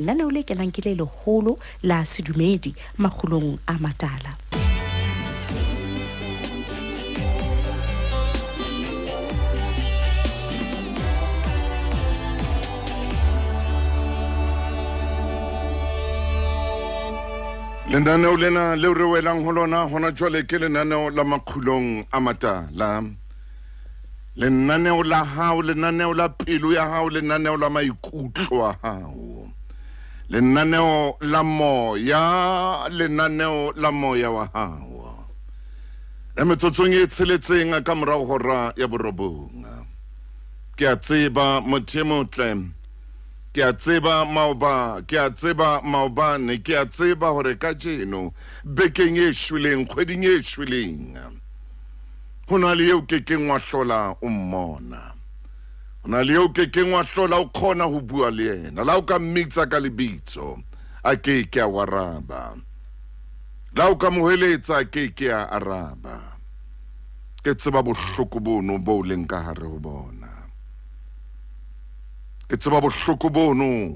Lenaneo le kenang ke le leholo la sedumedi makgulong a matala. Lenaneo lena leo re welang ho lona hona jwale ke lenaneo la makgulong a matala. Lenaneo la hao, lenaneo la pelo ya hao, lenaneo la maikutlo a hao, lenaneo la moya, lenaneo la moya wa hao. Re metsotsong e tsheletseng ka morao hora ya borobong. Ke a tseba motho e motle, ke a tseba maoba, ke a tseba maobane, ke a tseba hore kajeno bekeng e shweleng, kgweding e shweleng, Ho na le eo ke keng wa hlola o mmona. Ho na le eo ke keng wa hlola o kgona ho bua le yena. La o ka mmitsa ka lebitso, a ke ke a o araba. La o ka mo hweletsa, a ke ke a araba. Ke tseba bohloko bono bo leng ka hare ho bona. Ke tseba bohloko bono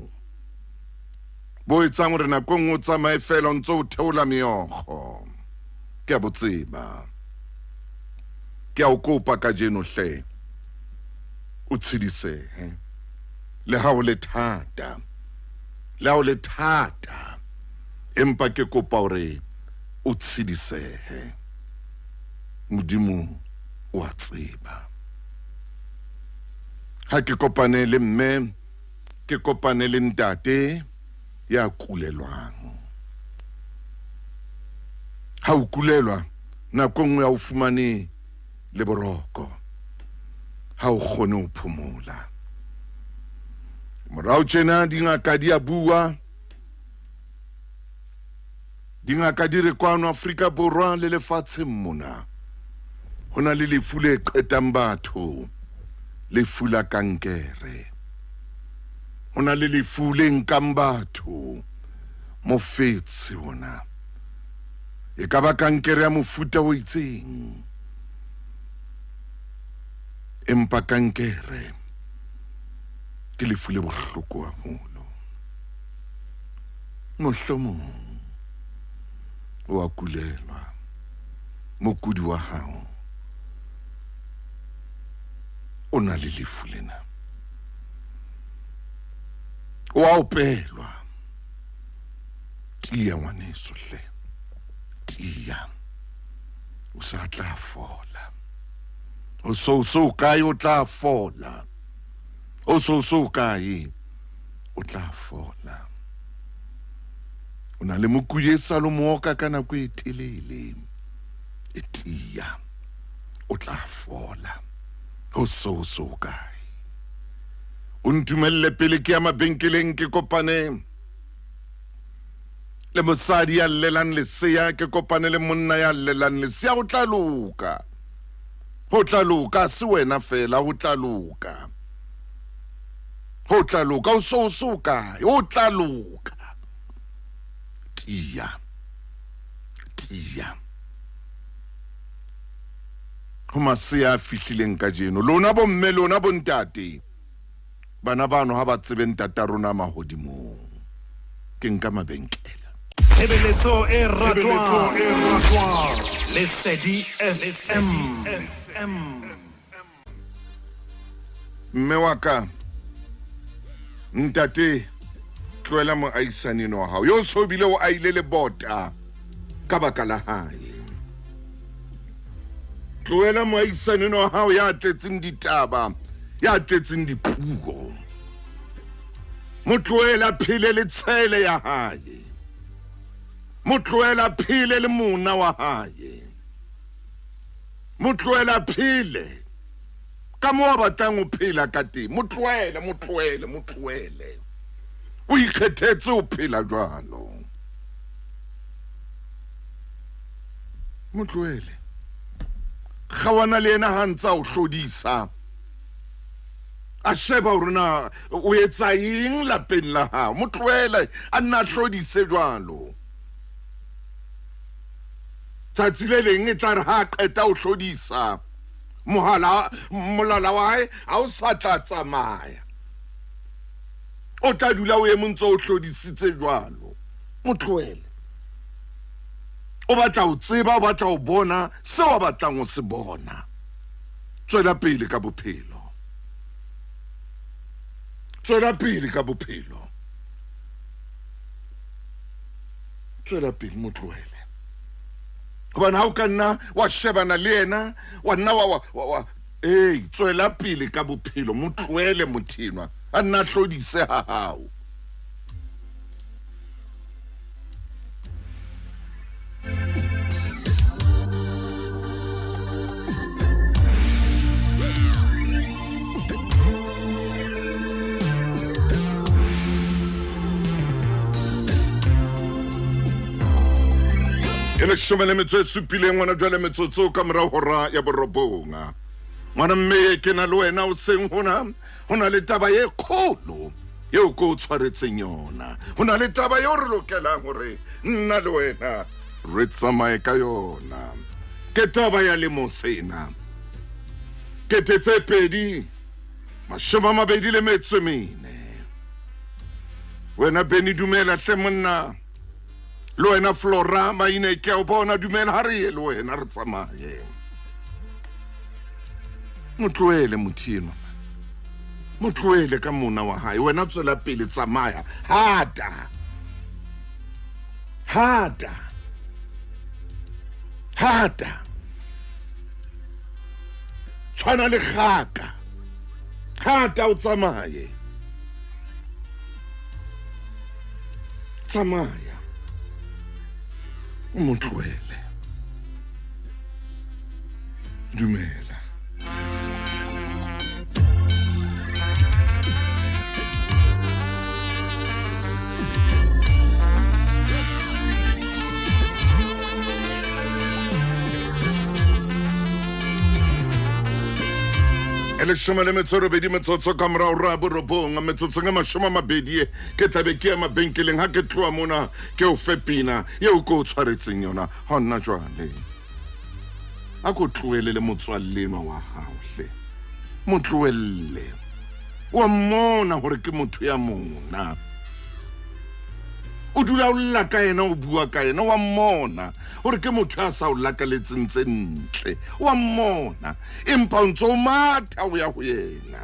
bo etsang hore nako e nngwe o tsamaye feela o ntse o theola meokgo. Ke a bo tseba. Ke a o kopa kajeno hle, o tshedisehe. Le ha ho le thata, le ha ho le thata, empa ke kopa hore o tshedisehe. Modimo o a tseba. Ha ke kopane le mme, ke kopane le ntate ya kulelwang. Ha o kulelwa, nako e nngwe ha o fumane le boroko, ha o kgone ho phomola. Morao tjena dingaka di a bua, Dingaka di re kwano Afrika Borwa le lefatsheng mona ho na le lefu le qetang batho, lefu la kankere. Ho na le lefu le nkang batho, mofetshe ona. E ka ba kankere ya mofuta o itseng, empa kankere ke lefu le bohloko haholo. Mohlomong o a kulelwa, mokudi wa hao o na le lefu lena. O a opelwa. Tiya ngwaneso hle, tiya, o sa tla fola. O so so kae o tla fola. O so so kae o tla fola. O na le mokudi e sa lo mooka ka nako e telele, e tia, o tla fola. Ho so so kae. O ntumelle pele ke ya mabenkeleng ke kopane le mosadi ya llelang lesea, ke kopane le monna ya llelang lesea. Ho tla loka, ho tla loka, se wena fela, ho tla loka. Ho tla loka, o so o so kae, ho tla loka. Tiya, tiya. Ho masea a fihlileng kajeno, lona bomme, lona bontate, bana bano ha ba tsebe ntata rona mahodimong. Ke nka mabenkele. Tshebeletso e ratwang Lesedi FM. Mme wa ka, ntate, tlohela moahisani eno wa hao yo so bile o aile lebota ka baka la hae. Tlohela moahisani eno wa hao ya tletseng ditaba, ya tletseng dipuo. Mo tlohela phele le tshele ya hae. Mo tlohela phele le mona wa hae. Mo tlohela phele ka mo a batlang ho phela ka teng. Mo tlohele, mo tlohele, mo tlohele. O ikgethetse ho phela jwalo. Mo tlohele. Kgawana le yena ha ntse a o hlodisa. A sheba hore na o etsa eng lapeng la hao. Mo tlohele a nna a hlodise jwalo. Tsatsi le leng e tla re ha a qeta ho hlodisa mohala, molala wa hae ha o sa tla tsamaya. O tla dula o eme ntse o hlodisitse jwalo. Mo tlohele. O batla ho tseba, o batla ho bona seo a batlang ho se bona. Tswela pele ka bophelo. Tswela pele ka bophelo. Tswela pele, mo tlohele. Hobane ha o ka nna wa shebana le yena, wa nna wa ee, tswela pele ka bophelo, mo tlohele motho enwa, a nna a hlodise ha hao. E leshome le metso e supileng ngwana jwale metsotso ka morao hora ya borobong. Ngwana mme ke na le wena o seng hona, ho na le taba e kgolo eo ko o tshwaretseng yona. Ho na le taba eo re lokelang hore nna le wena re tsamaye ka yona. Ke taba ya lemo sena. 2024. Wena Benny dumela hle monna. Le wena Flora Maine ke a o bona, dumela ha re ye le wena re tsamaye. Mo tlohele motho enwa. Mo tlohele ka mona wa hae. Wena tswela pele, tsamaya. Hata. Hata. Hata. Tshwana le kgaka. Hata o tsamaye. Tsamaya. O mo tlohele. Dumela. E leshome le metso e robedi metsotso ka morao ra borobong, metsotsong e 20 ke tlabe ke ya mabenkeleng. Ha ke tloha mona ke o fe pina eo ke o tshwaretseng yona hona jwale. A ko tlohele le motswalle enwa wa hao hle. Mo tlohelle. Wa mmona hore ke motho ya mona. O dula o lla ka yena, o bua ka yena, wa mmona hore ke motho ya sa o lakaletseng tse ntle. Wa mmona, empa o ntso o matha o ya ho yena.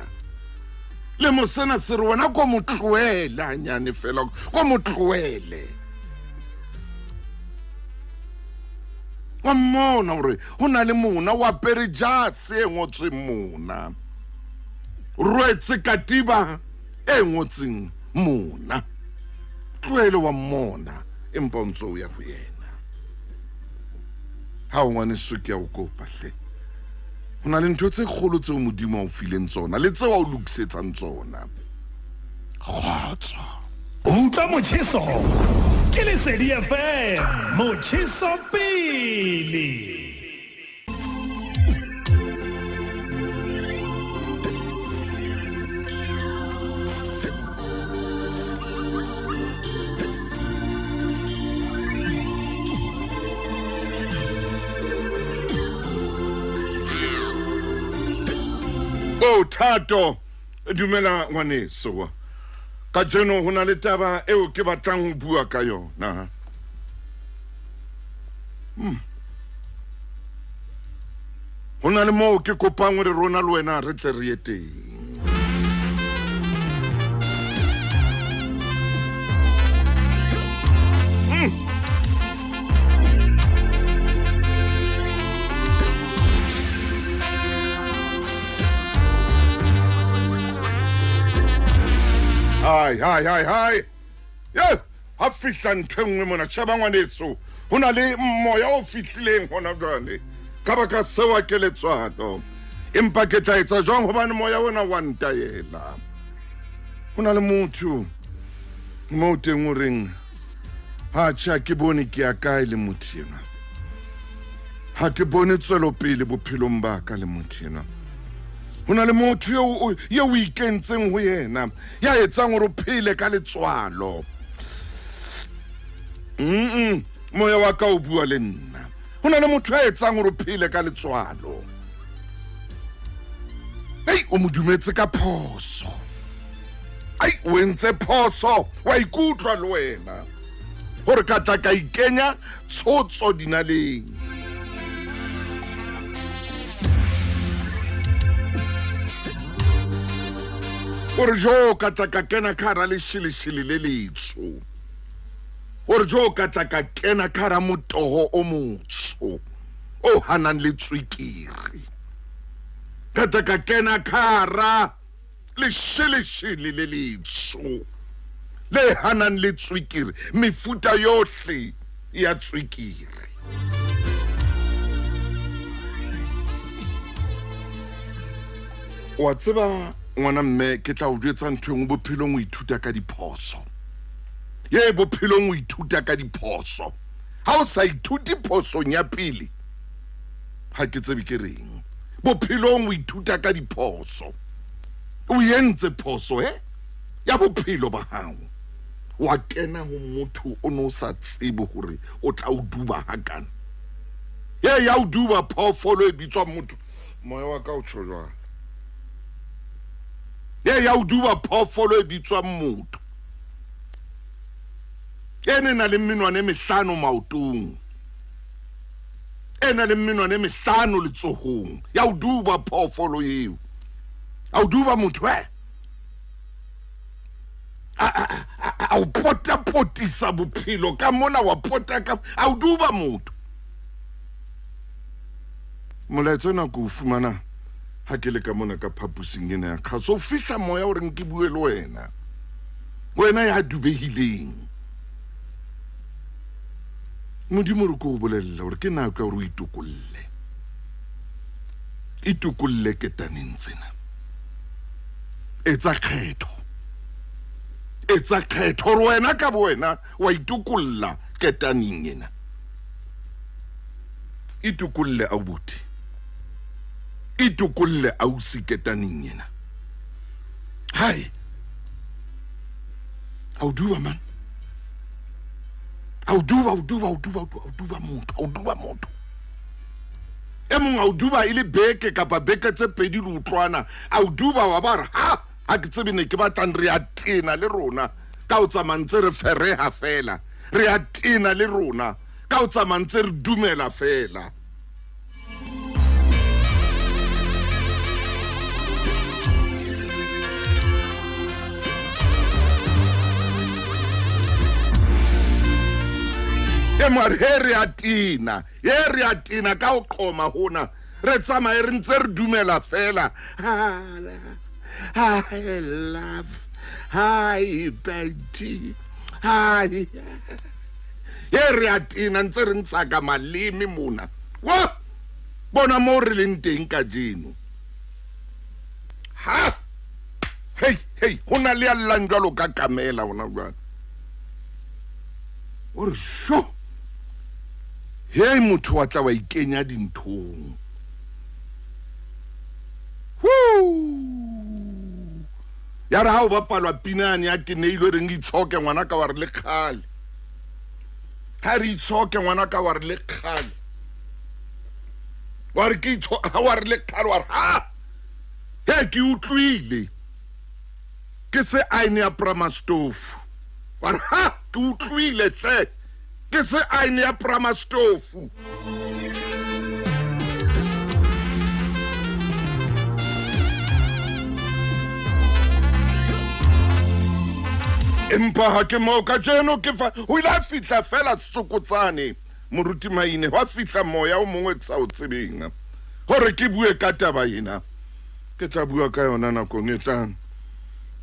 Le mo sena se re wena ko mo tlohele hanyane fela, ko mo tlohele. Wa mmona hore ho na le mona, o apere jase e ngotsweng mona, rwetse katiba e ngotsweng mona. Tlohele wa mmona, empa o ntso o ya ho yena. Ha o ngwaneso ke a o kopa hle. Ho na le ntho tse kgolo tseo Modimo a o fileng tsona le tseo a o lokisetsang tsona. Kgotso. Utlwa motjheso ke Lesedi FM, motjheso pele. Oh, Thato, dumela ngwaneso. Kajeno ho na le taba eo ke batlang ho bua ka yona. Ho na le moo ke kopang hore rona le wena re tle re ye teng. Hai, hai, hai, hai. Ye, ha fihla ntho e nngwe mona, sheba ngwaneso. Ho na le moya o fihlileng hona jwale. Ka baka seo ke letswalo. Empa ke tla etsa jwang hobane moya ona wa ntaela. Ho na le motho mo teng o reng, ha tjhe, ha ke bone ke ya kae le motho enwa. Ha ke bone tswelopele bophelong ba ka le motho enwa. Ho na le motho eo o ikentseng ho yena, ya etsang hore o phele ka letswalo. Moya wa ka o bua le nna. Ho na le motho ya etsang hore o phele ka letswalo. Ei, o mo dumetse ka phoso. Ai, o entse phoso, wa ikutlwa le wena gore ka tla ka ikenya tshotso dinaleng. Gore jo ka tla ka kena ka hara lešelešele le letsho, gore jo ka tla ka kena ka hara motoho o motsho o hanang le tswekere, ka tla ka kena ka hara lešelešele le letsho le hanang le tswekere, mefuta yohle ya tswekere. Wa tseba ngwana mme, ke tla o jwetsa ntho e nngwe bophelong, o ithuta ka diphoso. Ye bophelong o ithuta ka diphoso. Ha o sa ithute phosong ya pele, ha ke tsebe ke reng. Bophelong o ithuta ka diphoso. O entse phoso ya bophelo ba hao. Wa kena ho motho o no sa tsebe hore o tla o duba hakana. Ye ya o duba phoofolo e bitswang motho. Moya wa ka o tjho jwalo. Ye ya o duba phoofolo e bitswang motho. E ne na le menwana e mehlano maotong. E na le menwana e mehlano letsohong. Ya o duba phoofolo eo. A o duba motho A o potapotisa bophelo ka mona, wa pota ka, a o duba motho. Molaetsa ona ke o fumana ha ke le ka mona ka phapusing ena ya kgaso. O fihla moya o reng ke bue le wena, wena ya dubehileng. Modimo re ko o bolella hore ke nako ya hore o itokolle, itokolle ketaneng tsena. Etsa kgetho, etsa kgetho hore wena ka bo wena wa itokolla ketaneng ena. Itokolle abuti, itokolle ausi ketaneng ena. Hai, a o duba man, a o duba, o duba, o duba, o duba motho, o duba motho. E mong a o duba e le beke kapa beke tse pedi le utlwana, a o duba wa ba re ha ha ke tsebe ne ke batlang, re a tena le rona ka o tsamaya ntse re fereha fela, re a tena le rona ka o tsamaya ntse re dumela fela. E mo re he re a tena, ye re a tena ka o qoma hona, re tsamaye re ntse re dumela fela. Hi love, hi Betty, hi. Ye re a tena ntse re ntsha ka maleme mona. Wa bona mo re leng teng kajeno. Ha hei hei, ho na le ya llang jwalo ka kamela hona jwale. O re sho, hei motho wa tla wa ikenya dinthong. Woo! Ya re ha o bapalwa pinane ya ke neilwe reng itshoke ngwana ka wa re le kgale. Ha re itshoke ngwana ka wa re le kgale. Wa re ke itsho, ha wa re le kgale, wa re ha. He ke utlwile. Ke se aene ya pramastofu. Wa re ha ke utlwile hle. Ke se aene ya pramastofu. Empa ha ke moo kajeno ke fa ho ile a fihla fela Tsokotsane moruti Maine, hwa fihla moya o mongwe ke sa o tsebeng hore ke bue ka taba ena. Ke tla bua ka yona nakong e tlang.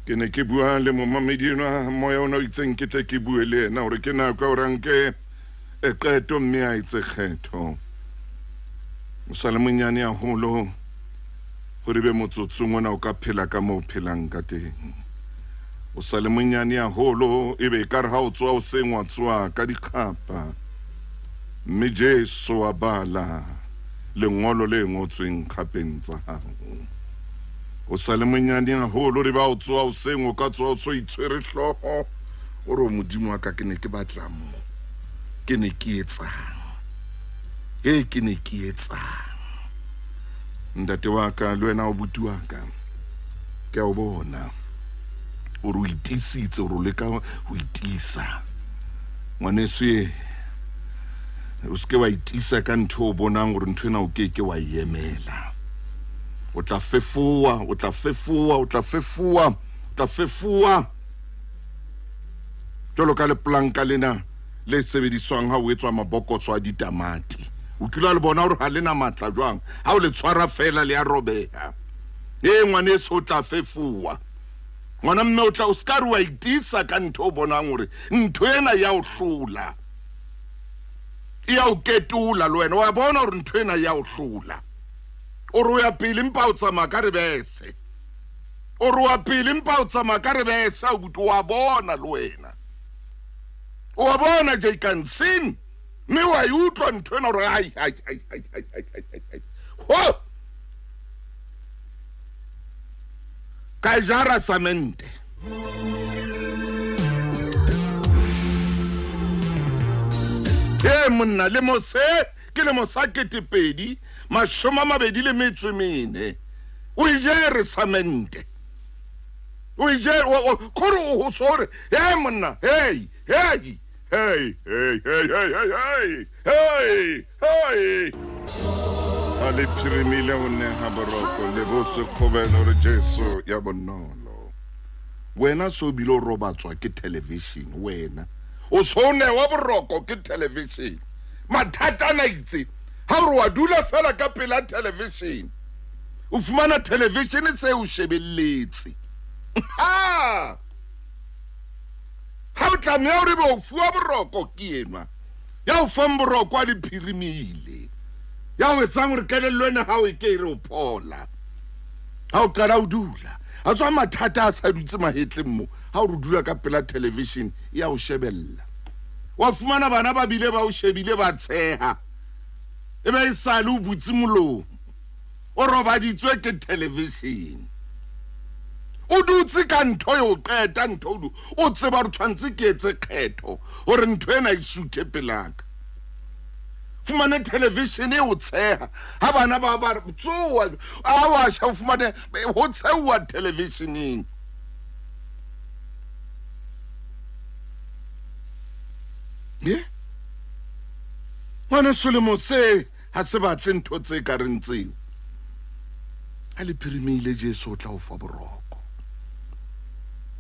Ke ne ke bua le momamedi enwa, moya ona o itseng ke tle ke bue le yena hore ke nako ya hore a nke e qeto mme a etse kgetho. O sa le monyane haholo hore be motsotsong ona o ka phela ka moo o phelang ka teng. O sa le monyane haholo ebe ekare ha o tsoha hoseng wa tsoha ka dikgapa. Mme Jesu a bala lengolo le ngotsweng kgapeng tsa hao. O sa le monyane haholo re ba o tsoha hoseng o ka tsoha o so itshwere hlooho. O re, Modimo wa ka, ke ne ke batla mo, ke ne ke etsang? He, ke ne ke etsang? Ntate wa ka le wena o buti wa ka, ke a o bona. O re o itiisitse, o re o leka ho itiisa. Ngwaneso e, o se ke wa itiisa ka ntho o bonang hore ntho ena o ke ke wa e emela. O tla fefowa, o tla fefowa, o tla fefowa, o tla fefowa. Jwalo ka lepolanka lena le sebediswang ha o etswa mabokoso a ditamati. O kile wa le bona hore ha le na matla jwang, ha o le tshwara fela le a robeha. Ee, ngwaneso, o tla fefowa. Ngwana mme, o tla, o se ka re wa itiisa ka ntho o bonang hore ntho ena ya o hlola, e ya o ketola le wena. Wa bona hore ntho ena ya o hlola. O re o ya pele empa o tsamaya ka rebese. O re wa pele empa o tsamaya ka rebese, abuti, wa bona le wena. O wa bona Jaykansin, mme wa e utlwa ntho ena hore ai, ai, ai, ai, ai, ai, ai, ai, ai. Ho! Ka e jara samente. Ee monna, lemo se ke lemo sa 2024. O e jere samente. O e jere, kore o ho sore. Ee monna, hey, hey, hey, hey, hey, hey, hey, hey, hey, hey. A le phirimile o neha boroko le bo sekgobelo re Jesu ya bonolo. Wena so bile o robatswa ke television, wena o so newa boroko ke television. Mathata ana itse ha o re wa dula fela ka pela television, o fumana television se o shebelletse. Ha ha o tlameha hore ebe o fuwa boroko ke enwa ya o fang boroko a le phirimile, ya o etsang hore kelello ena ha o e ke e re o phola. Ha o qala o dula, a tswa mathata a sa dutse mahetleng mo, ha o re dula ka pela television e ya o shebella. Wa fumana bana ba bile ba o shebile ba tsheha, e be e sale o butse molomo, o robaditswe ke television. O dutse ka ntho e o qeta ntho o du, o tseba hore tshwantse ke etse kgetho hore ntho ena e suthe pelaka. Fumane television e o tsheha ha bana ba ba tsoa, a wa sha, o fumane ho tsheuwa televisioneng. Ye? Ngwana selemo se ha se batle ntho tse ka reng tseo. Ha le phirimile Jesu o tla o fa boroko,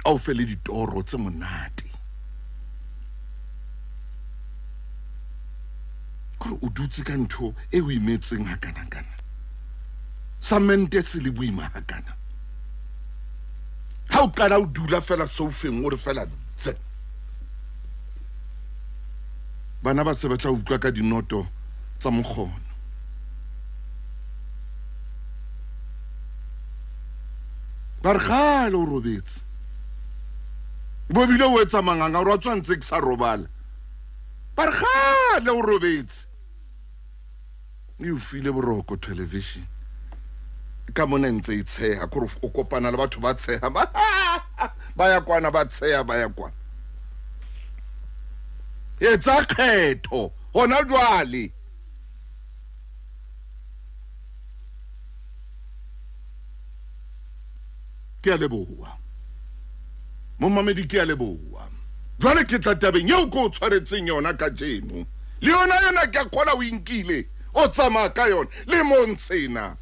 a o fe le ditoro tse monate. Kore o dutse ka ntho e o imetseng hakana-kana, samente se le boima hakana. Ha o qala o dula fela soufeng, o re fela tse. Bana ba se ba tla utlwa ka dinoto tsa mokgono. Ba re kgale o robetse, bo bile o etsa manganga o re wa tswa ntse ke sa robala. Ba re kgale o robetse, e o file boroko television ka mona ntse e tsheha, kore o kopana le batho ba tsheha, ba ya kwana, ba tsheha, ba ya kwana. Etsa kgetho hona jwale. Ke a leboha momamedi, ke a leboha. Jwale ke tla tabeng eo ke o tshwaretseng yona kajeno. Le yona ena ke a kgola o inkile, o tsamaya ka yona le montshena.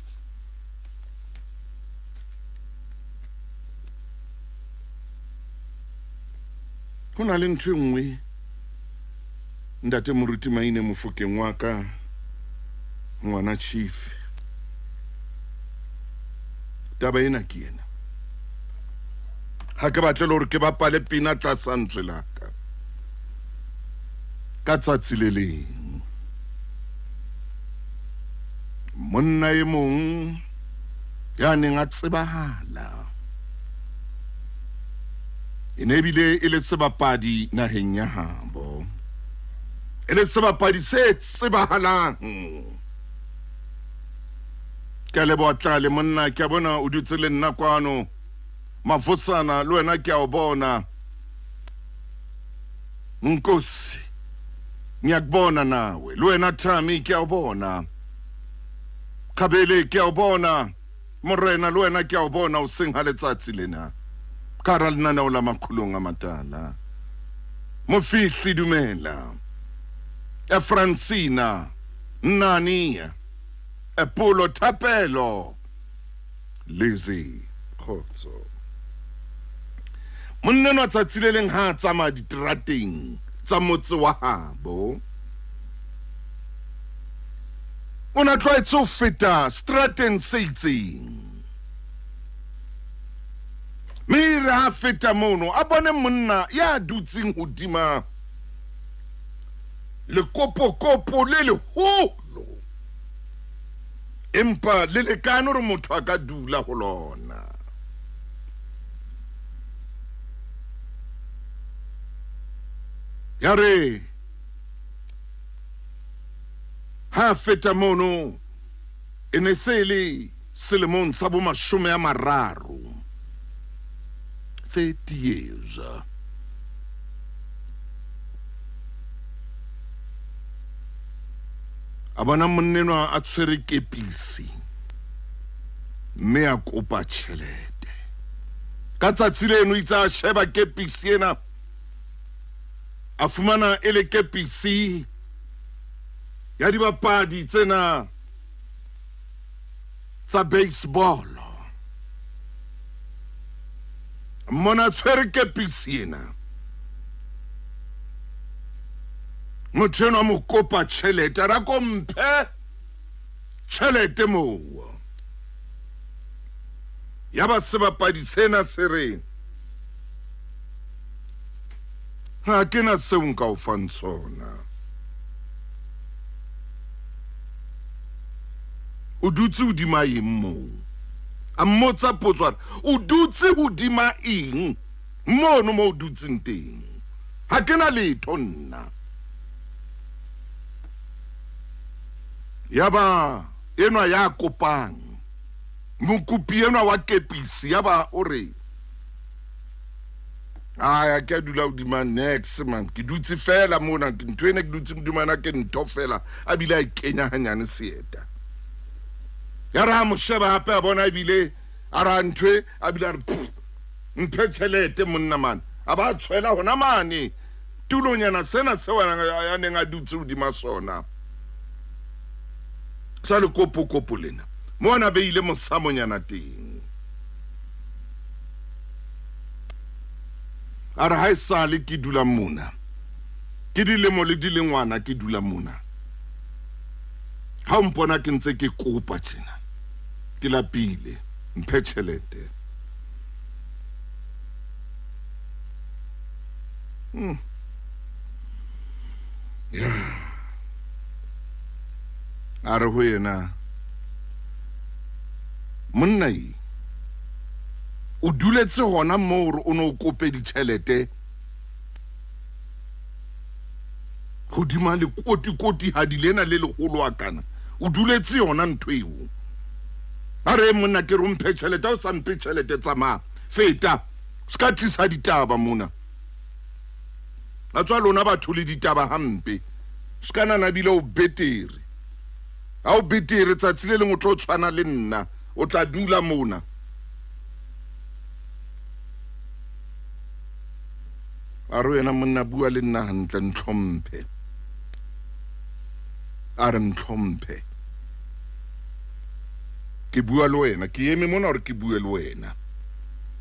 Ho na le ntho e nngwe, ntate Moruti Maine Mofokeng wa ka, ngwana chief. Taba ena ke ena. Ha ke batle le hore ke bapale pina tlasa ntswe la ka. Ka tsatsi le leng, monna e mong ya neng a tsebahala, e ne ebile e le sebapadi naheng ya habo, e le sebapadi se tsebahalang. Ke a leboha Tlale monna, ke a bona o dutse le nna kwano. Mafosana le wena ke a o bona. Nkosi, ngiyakubona nawe. Le wena Thami ke a o bona. Khabele ke a o bona. Morena le wena ke a o bona o seng ha letsatsi lena. Ka hara lenaneo la Makgulong a Matala. Mofihli dumela. E Francina, Nnani, e Polo Thapelo, Lizzy, kgotso. Monna enwa tsatsi le leng ha a tsamaya diterateng tsa motse wa habo, o ne a tlwaetse ho feta seterateng se itseng. Mme e re ha a feta mono, a bone monna ya dutseng hodima lekopokopo le leholo, empa le lekane hore motho a ka dula ho lona. Ya re ha a feta mono, e ne se e le selemong sa bo 30, 30 years. A bona monnenwa a tshwere kepisi mme a kopa tjhelete. Ka tsatsi leno itse a sheba kepisi ena, a fumana e le kepisi ya dibapadi tsena tsa baseball. Mmona tshwere kepisi ena. Motho enwa mo kopa tjhelete, a re a ko mphe tjhelete moo. Yaba sebapadi sena se re, ha ke na seo nka o fang sona. O dutse hodima eng moo? A mmotsa potso a re, o dutse hodima eng mono mo o dutseng teng? Ha ke na letho nna. Yaba enwa ya kopang, mokopi enwa wa kepisi, yaba o re, aya ke a dula hodima nex man, ke dutse fela mona, ntho ena ke dutse hodima yona ke ntho fela, a bile a e kenya hanyane seeta. Ya re ha mo sheba hape a bona ebile a ra ntho e, a bile a re, pff, mphe tjhelete monna mane. A ba tshwela hona mane tulonyana sena seo a neng a dutse hodima sona sa lekopokopo lena, mo a na beile mosamonyana teng. A re ha e sale ke dula mona, ke dilemo le dilengwana ke dula mona, ha o mpona ke ntse ke kopa tjena, ke lapile, mphe tjhelete. Yeah. A re ho yena, monna e, o duletse hona moo hore o ne o kope ditjhelete hodima lekotikotihadi lena le leholo a kana, o duletse yona ntho eo. A re, monna, ke re o mphe tjhelete, ha o sa mphe tjhelete tsamaya, feta, se ka tlisa ditaba mona. A tswa lona batho le ditaba hampe, se ka nana bile o betere. Ha o betere tsatsi le leng o tlo tshwana le nna, o tla dula mona. A re wena monna, bua le nna hantle, ntlhomphe. A re ntlhomphe. Ke bua le wena, ke eme mona hore ke bue le wena.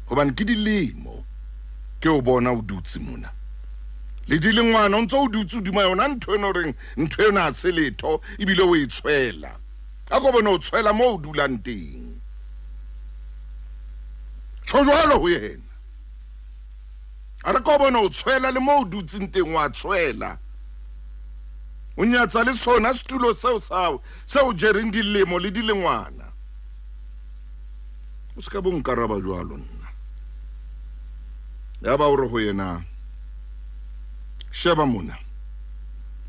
Hobane ke dilemo ke o bona o dutse mona. Le dilengwana o ntse o dutse hodima yona ntho eno reng ntho ena ha se letho ebile o e tshwela. A ko bone o tshwela moo o dulang teng. Tjho jwalo ho yena. A re ko bone o tshwela le moo o dutseng teng wa tshwela. O nyatsa le sona setulo seo sao seo jereng dilemo le dilengwana. O se ka bo nkaraba jwalo nna. Ya ba o re ho yena, sheba mona,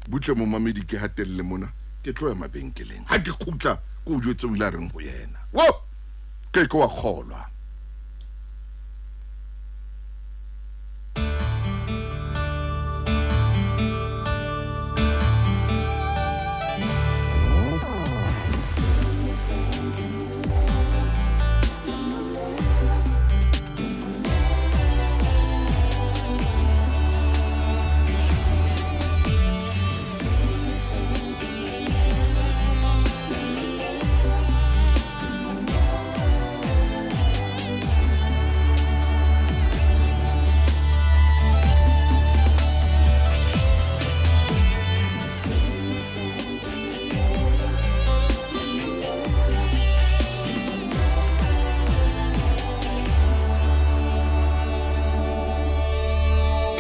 butle momamedi ke hatelle mona, ke tlo ya mabenkeleng. Ha ke kgutla, ke o jwetse o ile a reng ho yena. Wo, ke ke wa kgolwa.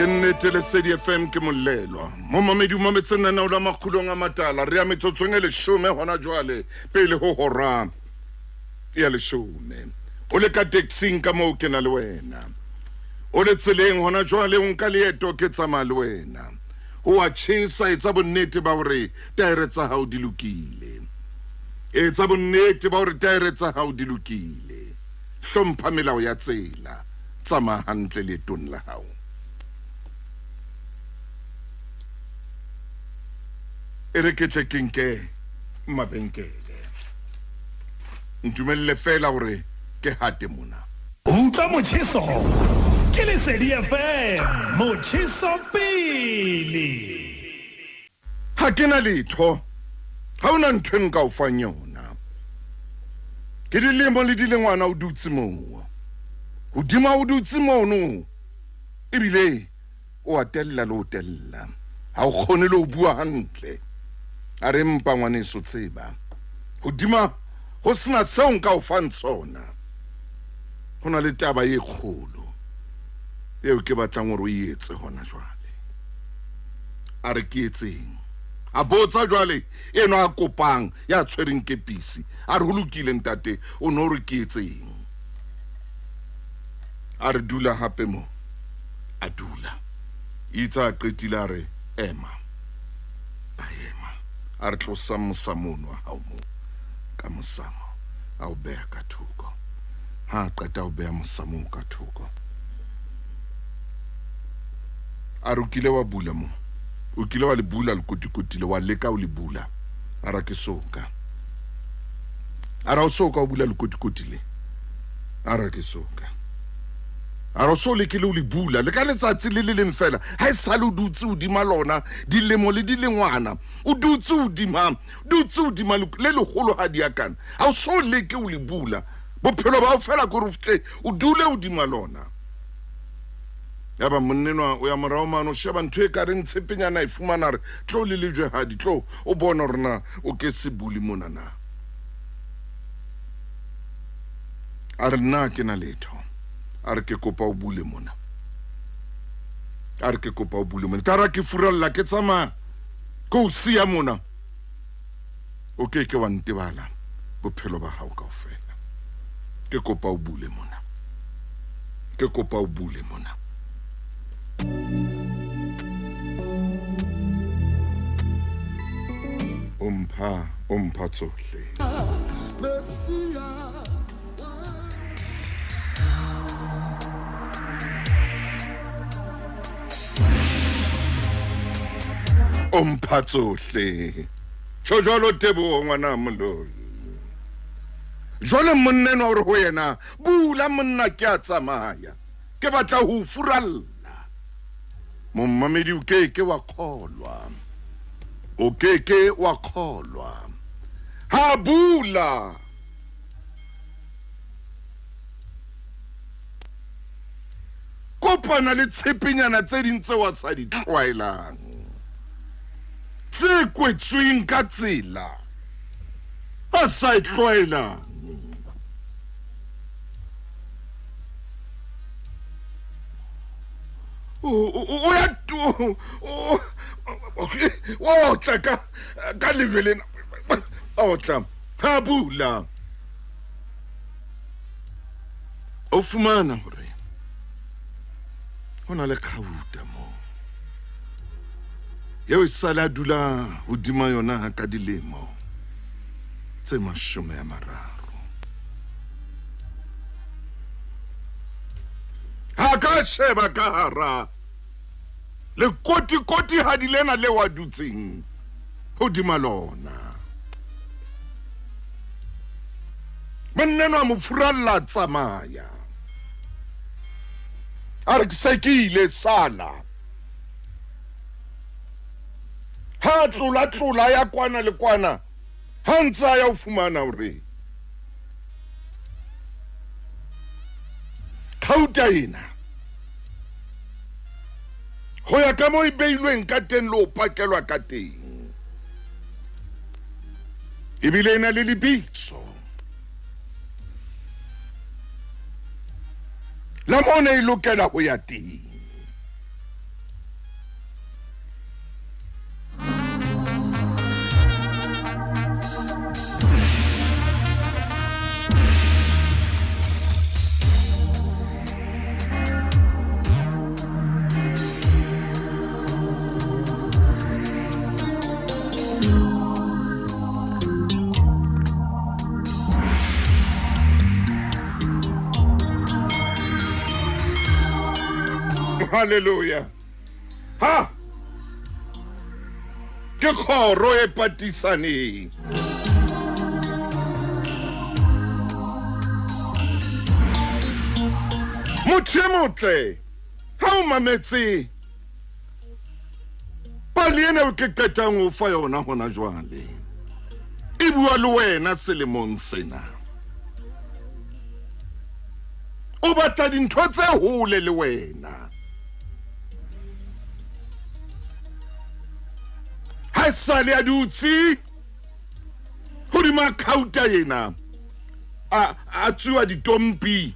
Ke nnete Lesedi FM ke molelwa. Momamedi o mametse lenaneo la Makgulong a Matala. Re ya metsotsong e leshome hona jwale pele ho hora ya leshome. O le ka taxing ka moo ke na le wena. O le tseleng hona jwale o nka leeto ke tsamaya le wena. O a tjhesa etsa bonnete ba hore taere tsa hao di lokile. Etsa bonnete ba hore taere tsa hao di lokile. Hlompha melao ya tsela. Tsamaya hantle leetong la hao. E re ke tle ke nke mabenkele. Ntumelle feela hore ke hate mona. Utlwa motjheso ke Lesedi FM, motjheso pele. Ha ke na letho, ha ho na ntho e nka o fang yona. Ke dilemo le dilengwana o dutse moo. Hodima o dutse mono, ebile o a tella le ho tella. Ha o kgone le ho bua hantle. A re empa ngwaneso tseba, hodima ho sena seo nka o fang sona, ho na le taba e kgolo eo ke batlang hore o e etse hona jwale. A re ke etseng? A botsa jwale enwa a kopang ya tshwereng kepisi. A re ho lokile ntate, o no re ke etseng? A re dula hape mo. A dula. Itse a qetile a re ema. A ema. A re tlosa mosamo ono wa hao moo ka mosamo. A o beha ka thoko. Ha a qeta ho beha mosamo ka thoko, a re o kile wa bula mo, o kile wa le bula lekotikoti le, wa leka o le bula. A ra ke soka. A ra o soka o bula lekotikoti le. A ra ke soka. A ra o so lekile o le bula le ka letsatsi le le leng fela, ha e sale o dutse hodima lona dilemo le dilengwana, o dutse hodima, dutse hodima le leholo ha di a kana, ha o so leke o le bula. Bophelo ba o fela kore o fihle o dule hodima lona. Yaba monnenwa o ya morao mane o sheba ntho e ka reng tshepenyana e fumana, re tlo le lejwehadi, tlo o bone hore na o ke se bule mona na. A re nna ke na letho. A re ke kopa o bule mona. A re ke kopa o bule mona. Tara ke furalla ke tsamaya ke o siya mona. O ke ke wa ntebala bophelo ba hao kaofela. Ke kopa o bule mona. Ke kopa o bule mona. O mpha, o mpha tsohle. O mpha tsohle. Tjho jwalo Teboho ngwana Moloi. Jwale monna enwa o re ho yena, bula monna ke a tsamaya, ke batla ho o furalla. Mommamedi o ke ke wa kgolwa, o ke ke wa kgolwa. Ha bula, kopana le tshepenyana tse ding tseo a sa di tlwaelang, tse kwetsweng ka tsela a sa e tlwaelang. O ya o otla ka lejwe lena, otla ha bula, o fumana hore ho na le kgauta moo eo e sale a dula hodima yona ka dilemo tse 30. Ha ka sheba ka hara lekotikoti hadi lena leo a dutseng hodima lona. Monna enwa a mo furalla a tsamaya. A re ke se ke ile sala. Ha tlola tlola ya kwana le kwana, ha ntse a ya o fumana hore kgauta ena ho ya ka moo e beilweng ka teng le ho pakelwa ka teng, ebile e na le lebitso la moo ne e lokela ho ya teng. Hallelujah. Ha! Ke kgoro e patisaneng. Motho e motle, ha o mametse pale ena eo ke qetang ho fa yona hona jwale, e bua le wena selemong sena. O batla dintho tse hole le wena. Ha sale a dutse hodima khauta ena, a tsuwa ditompi,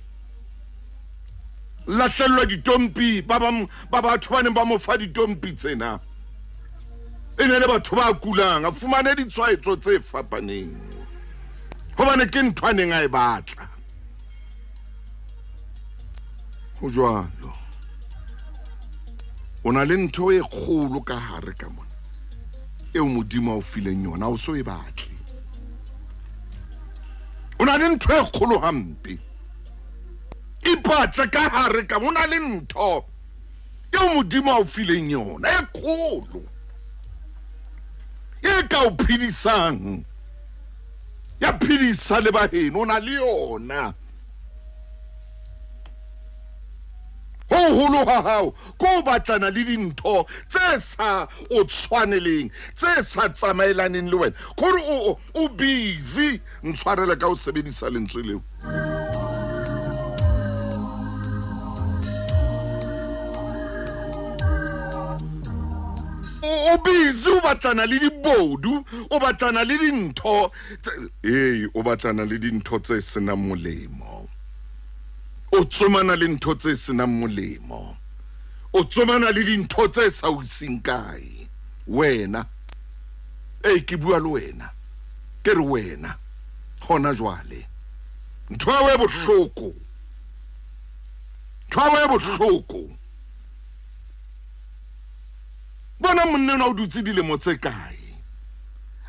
lahlellwa ditompi, ba bang ba batho ba neng ba mo fa ditompi tsena e ne le batho ba kulang, a fumane ditshwaetso tse fapaneng hobane ke ntho a neng a e batla. Ho jwalo, o na le ntho e kgolo ka hare ka mona eo Modimo a o fileng yona, o so e batle. O na le ntho e kgolo hampe, ipatle ka hare ka o na le ntho eo Modimo a o fileng yona e kgolo e ka o phedisang, ya phedisa le baheno. O na le yona. Ho holo ha hao ke ho batlana le dintho tse sa o tshwaneleng, tse sa tsamaelaneng le wena, kore o busy. Ntshwarele ka ho sebedisa lentswe leo. O busy o batlana le dibodu, o batlana le dintho ee, o batlana le dintho tse senang molemo, o tsomana le ntho tse senang molemo, o tsomana le dintho tse sa o iseng kae. Wena, ee, ke bua le wena, ke re wena hona jwale, ntho ya e bohloko, ntho ya e bohloko. Bona monna enwa o dutse dilemo tse kae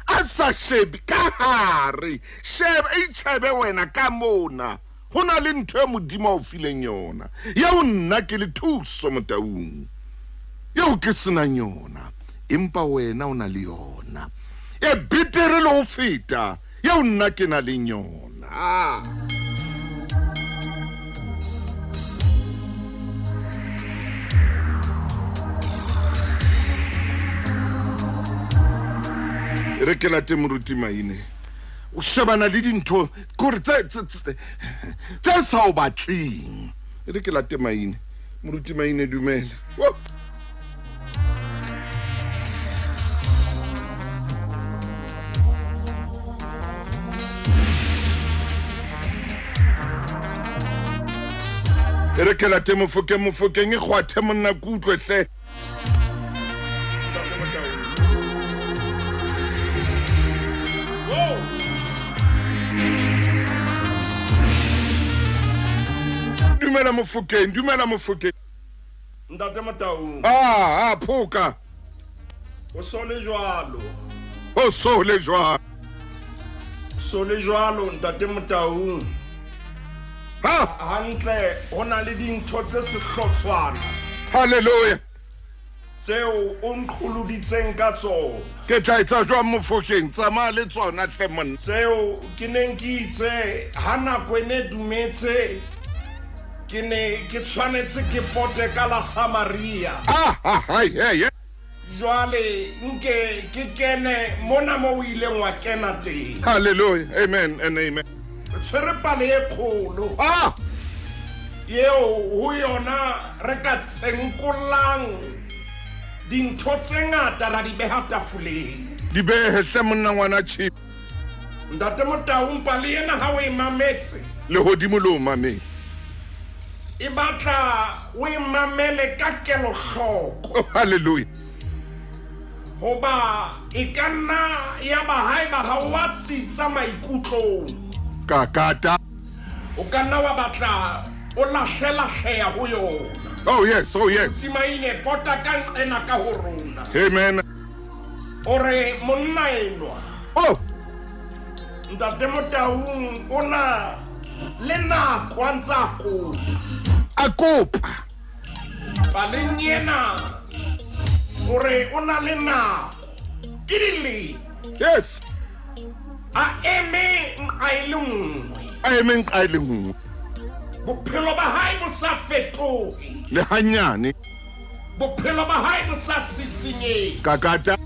a sa shebe ka hare. Shebe, itjhebe wena ka mona, ho na le ntho e Modimo a o fileng yona eo nna ke le Thuso Motaung eo ke senang yona, empa wena o na le yona e betere le ho feta eo nna ke na leng yona. E re ke late moruti Maine, o shebana le dintho kore tse sa o batleng. E re ke late Maine, moruti Maine, dumela. Whoa. E re ke late Mofokeng, Mofokeng e kgwathe monna ke utlwe hle. Dumela Mofokeng, dumela Mofokeng. Ntate Motaung. Ah, phoka. O so le jwalo. O so le jwalo. So le jwalo Ntate Motaung. Ha! Hantle ho na le dintho tse sehlotshwana. Hallelujah. Tseo o nqholoditseng ka tsona. Ke tla etsa jwang Mofokeng? Tsamaya le tsona hle monna. Tseo ke neng ke itse ha nako e ne dumetse ke ne ke tshwanetse ke pote ka la Samaria. Ah, ah, hai, hey, hey. Jwale nke ke kene mona mo o ileng wa kena teng. Hallelujah. Amen and amen. Re tshwere pale e kgolo. Ah! Eo ho yona re ka tsenkollang dintho tse ngata ra di beha tafoleng. Di behe hle monna ngwana Chief. Ntate Motaung, pale ena ha o e mametse, Lehodimo le o mamele. E batla o e mamele ka kelohloko. Oh, hallelujah. Hoba e ka nna ya ba haeba ha o a tsitsa maikutlong. Ka kata. O ka nna wa batla o lahlelahleha ho yona. Oh yes, oh yes. Simaine pota ka nqena ka ho rona. Amen. O re monna enwa. Oh. Ntate Motaung o na le nako a ntse a kopa. A kopa. Paleng ena hore o na le nako ke dilemo. Yes. A eme nqa e le nngwe. A eme nqa e le nngwe. Bophelo ba hae bo sa fetohe. Le hanyane. Bophelo ba hae bo sa sisinyehe. Kakata.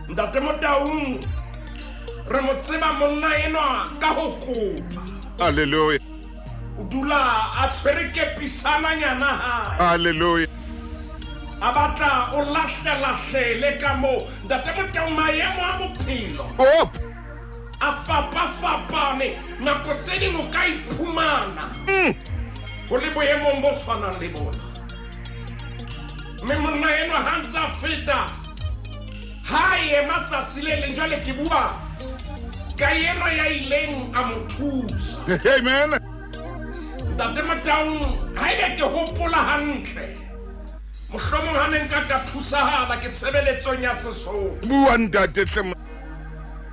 Ntate Motaung re mo tseba monna enwa ka ho kopa. Hallelujah. O dula a tshwere kepisananyana hae. Hallelujah. A batla o lahlelahlele ka moo. Ntate Motaung maemo a bophelo. Op. A fapafapane nako tse ding o ka iphumana. O le boemong bo tshwanang le bona. Mme monna enwa ha ntse a feta ha ema tsatsi le leng jwale ke bua ka enwa ya ileng a mo thusa. Amen. Ntate Motaung ha ebe ke hopola hantle mohlomong ha ne nka ka thusahala ke tshebeletsong ya Sesotho. Bua ntate hle.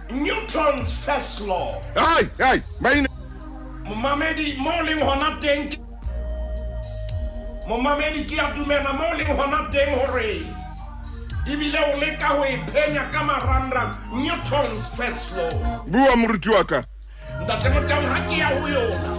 Newton's first law. Ai ai maine. Momamedi mo leng hona teng momamedi ke a dumela mo leng hona teng hore ebile o leka ho e phenya ka marangrang Newton's first law. Bua moruti wa ka. Ntate Motaung ha ke ya ho yona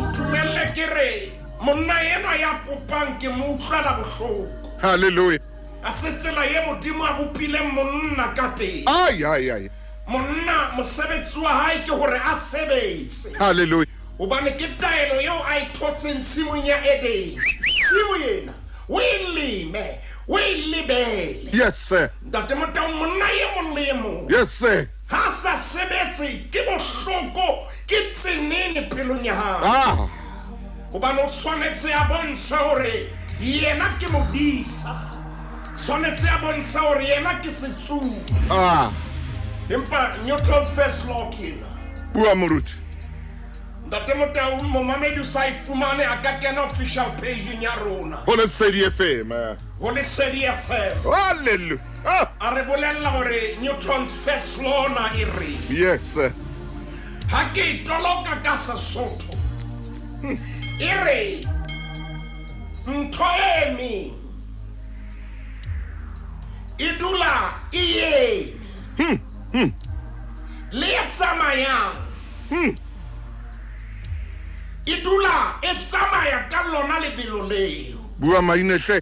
ntumelle ke re monna enwa ya kopang ke mo utlwela bohloko. Hallelujah. A se tsela ye Modimo a bopileng monna ka teng. Ai ai ai. Monna mosebetsi wa hae ke hore a sebetse. Hallelujah. Hobane ke taelo eo a e thotseng tshimong ya Edene. Tshimo ena o e leme, o e lebele. Yes sir. Ntate Motaung monna e mong le e mong. Yes sir. Ha sa sebetse ke bohloko ke tsenene pelong ya hae. Ah. Hobane o tshwanetse a bontshe hore yena ke modisa. Tshwanetse a bontshe hore yena ke setsubi. Ah. Empa Newton's first law ke ena. Bua moruti. Ntate Motaung momamedi o sa e fumane a ka kena official page ya rona. Ho Lesedi FM. Ho Lesedi FM. Hallelujah. A re bolella hore Newton's first law na e re. Yes sir. Ha ke e toloka ka Sesotho. E re ntho e emeng e dula e eme. Le e tsamayang. E dula e tsamaya ka lona lebelo leo. Bua maine hle.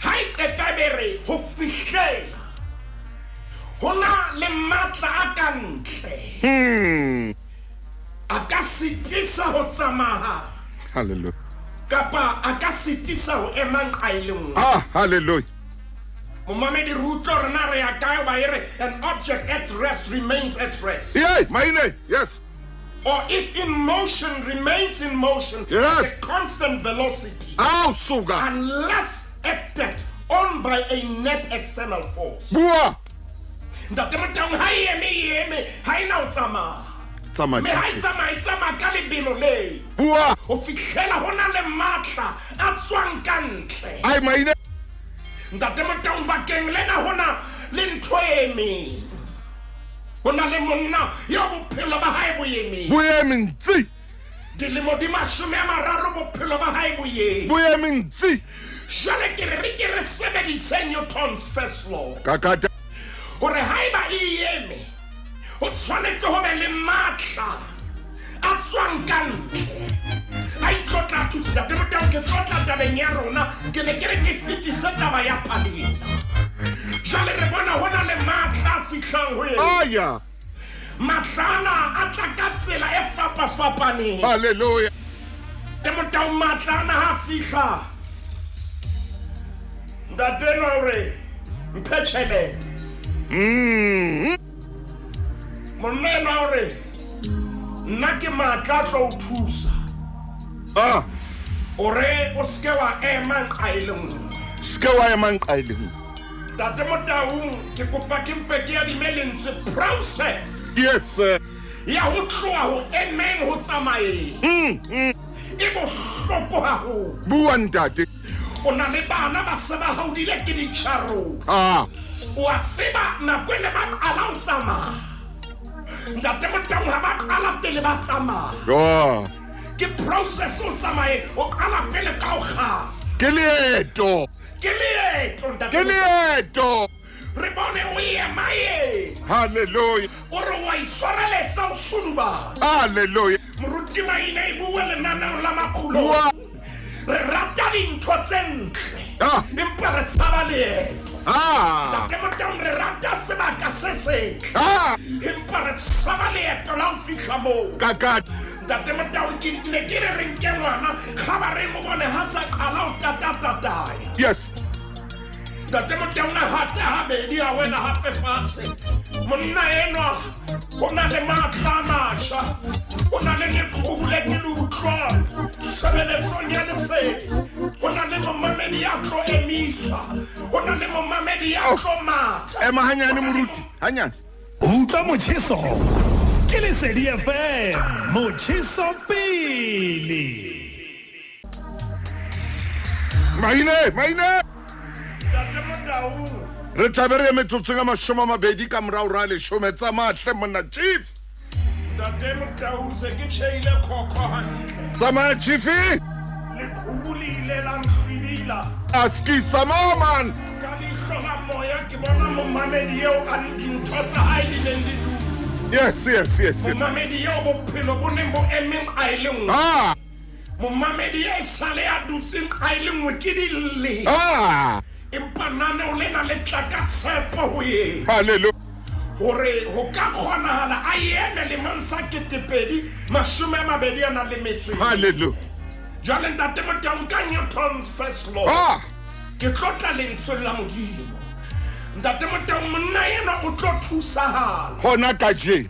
Ha e qeta be re ho fihlela ho na le matla a ka ntle. A ka sitisa ho tsamaya. Hallelujah. Kapa a ka sitisa ho ema nqa e le nngwe. Ah, hallelujah. Momamedi re utlwa hore na re ya kae hoba e re an object at rest remains at rest. Yeah, maine, yes. Or if in motion remains in motion yes. At a constant velocity. Au suga. Unless acted on by a net external force. Bua. Ntate Motaung ha e eme e eme ha e na ho tsamaya. Tsamaya. Mme ha e tsamaya e tsamaya ka lebelo leo. Bua. Ho fihlela ho na le matla a tswang ka ntle. Ai maine. Ntate Motaung bakeng lena hona le ntho e emeng. Ho na le monna ya bophelo ba hae bo emeng. Bo emeng tsi. Dilemo di 30 bophelo ba hae bo eme. Bo emeng tsi. Jwale ke re re ke re sebedise Newton's first law. Kakata. Hore haeba e eme ho tshwanetse ho be le matla a tswang ka ntle. A itlotla thusa. Ntate Motaung ke tlotla tabeng ya rona ke ne ke re ke fetise taba ya paleng. Jwale re bona ho na le matla a fihlang ho yena. Aya. Matla ana a tla ka tsela e fapafapaneng. Hallelujah. Ntate Motaung matla ana ha fihla. Ntate enwa o re mphe tjhelete. Monna enwa o re nna ke matla a tlo o thusa. Ah. O re o seke wa ema nqa e le nngwe. Seke wa ema nqa e le nngwe. Ntate Motaung ke kopa ke mpe ke adime lentswe process. Yes sir. Ya ho tloha ho emeng ho tsamayeng. E bohloko haholo. Bua ntate. O na le bana ba se ba haudile ke ditjharong. Ah. O a tseba nako ene ba qala ho tsamaya. Ntate Motaung ha ba qala pele ba tsamaya. Oh. Ke process o tsamaye o qala pele ka ho kgasa. Ke leeto. Ke leeto ntate. Ke leeto. Re bone o ema ena. Hallelujah. O re wa itshwareletsa o sudubana. Hallelujah. Moruti Maine e bua lenaneong la Makgulong. Bua. Re rata dintho tse ntle. Ah. Empa re tshaba leeto. Ah. Ntate Motaung re rata sebaka se setle. Ah. Empa re tshaba leeto la ho fihla moo. Kaka. Ntate Motaung ke ne ke re re nke ngwana kgabareng o bone ha sa qala ho tatatataya. Yes. Ntate Motaung a hata habedi a wela hape fatshe. Monna enwa o na le matla a matjha. O na le leqhubu le ke le utlwang tshebeletsong ya lesedi. Ho na le momamedi ya tlo emisa. Ho na le momamedi ya tlo matha. Ema hanyane moruti, hanyane. Utlwa motjheso ke Lesedi FM, motjheso pele. Maine, maine. Ntate Motaung. Re tla be re ye metsotsong a 20 ka morao ra 10 tsa mahle monna chief. Ntate Motaung se ke tjheile khokho hantle. Tsamaya chief. Leqhubu le ile la nhlwibila. Aski tsamaya man. Ka leihlo la moya ke bona momamedi eo a dintho tsa hae di neng di dutse. Yes, yes, yes. Momamedi eo bophelo bo neng bo emeng a e le nngwe. Ah. Momamedi e sale a dutseng a e le nngwe ke dille. Ah. Empa naneo lena le tla ka tshepo ho yena. Hallelujah. Hore ho ka kgonahala a eme lemong sa 2024. Hallelujah. Jwale Ntate Motaung ka Newton's first law. Ah. Ke tlotla lentswe la Modimo. Ntate Motaung monna ena o tlo thusahala. Hona kajeno.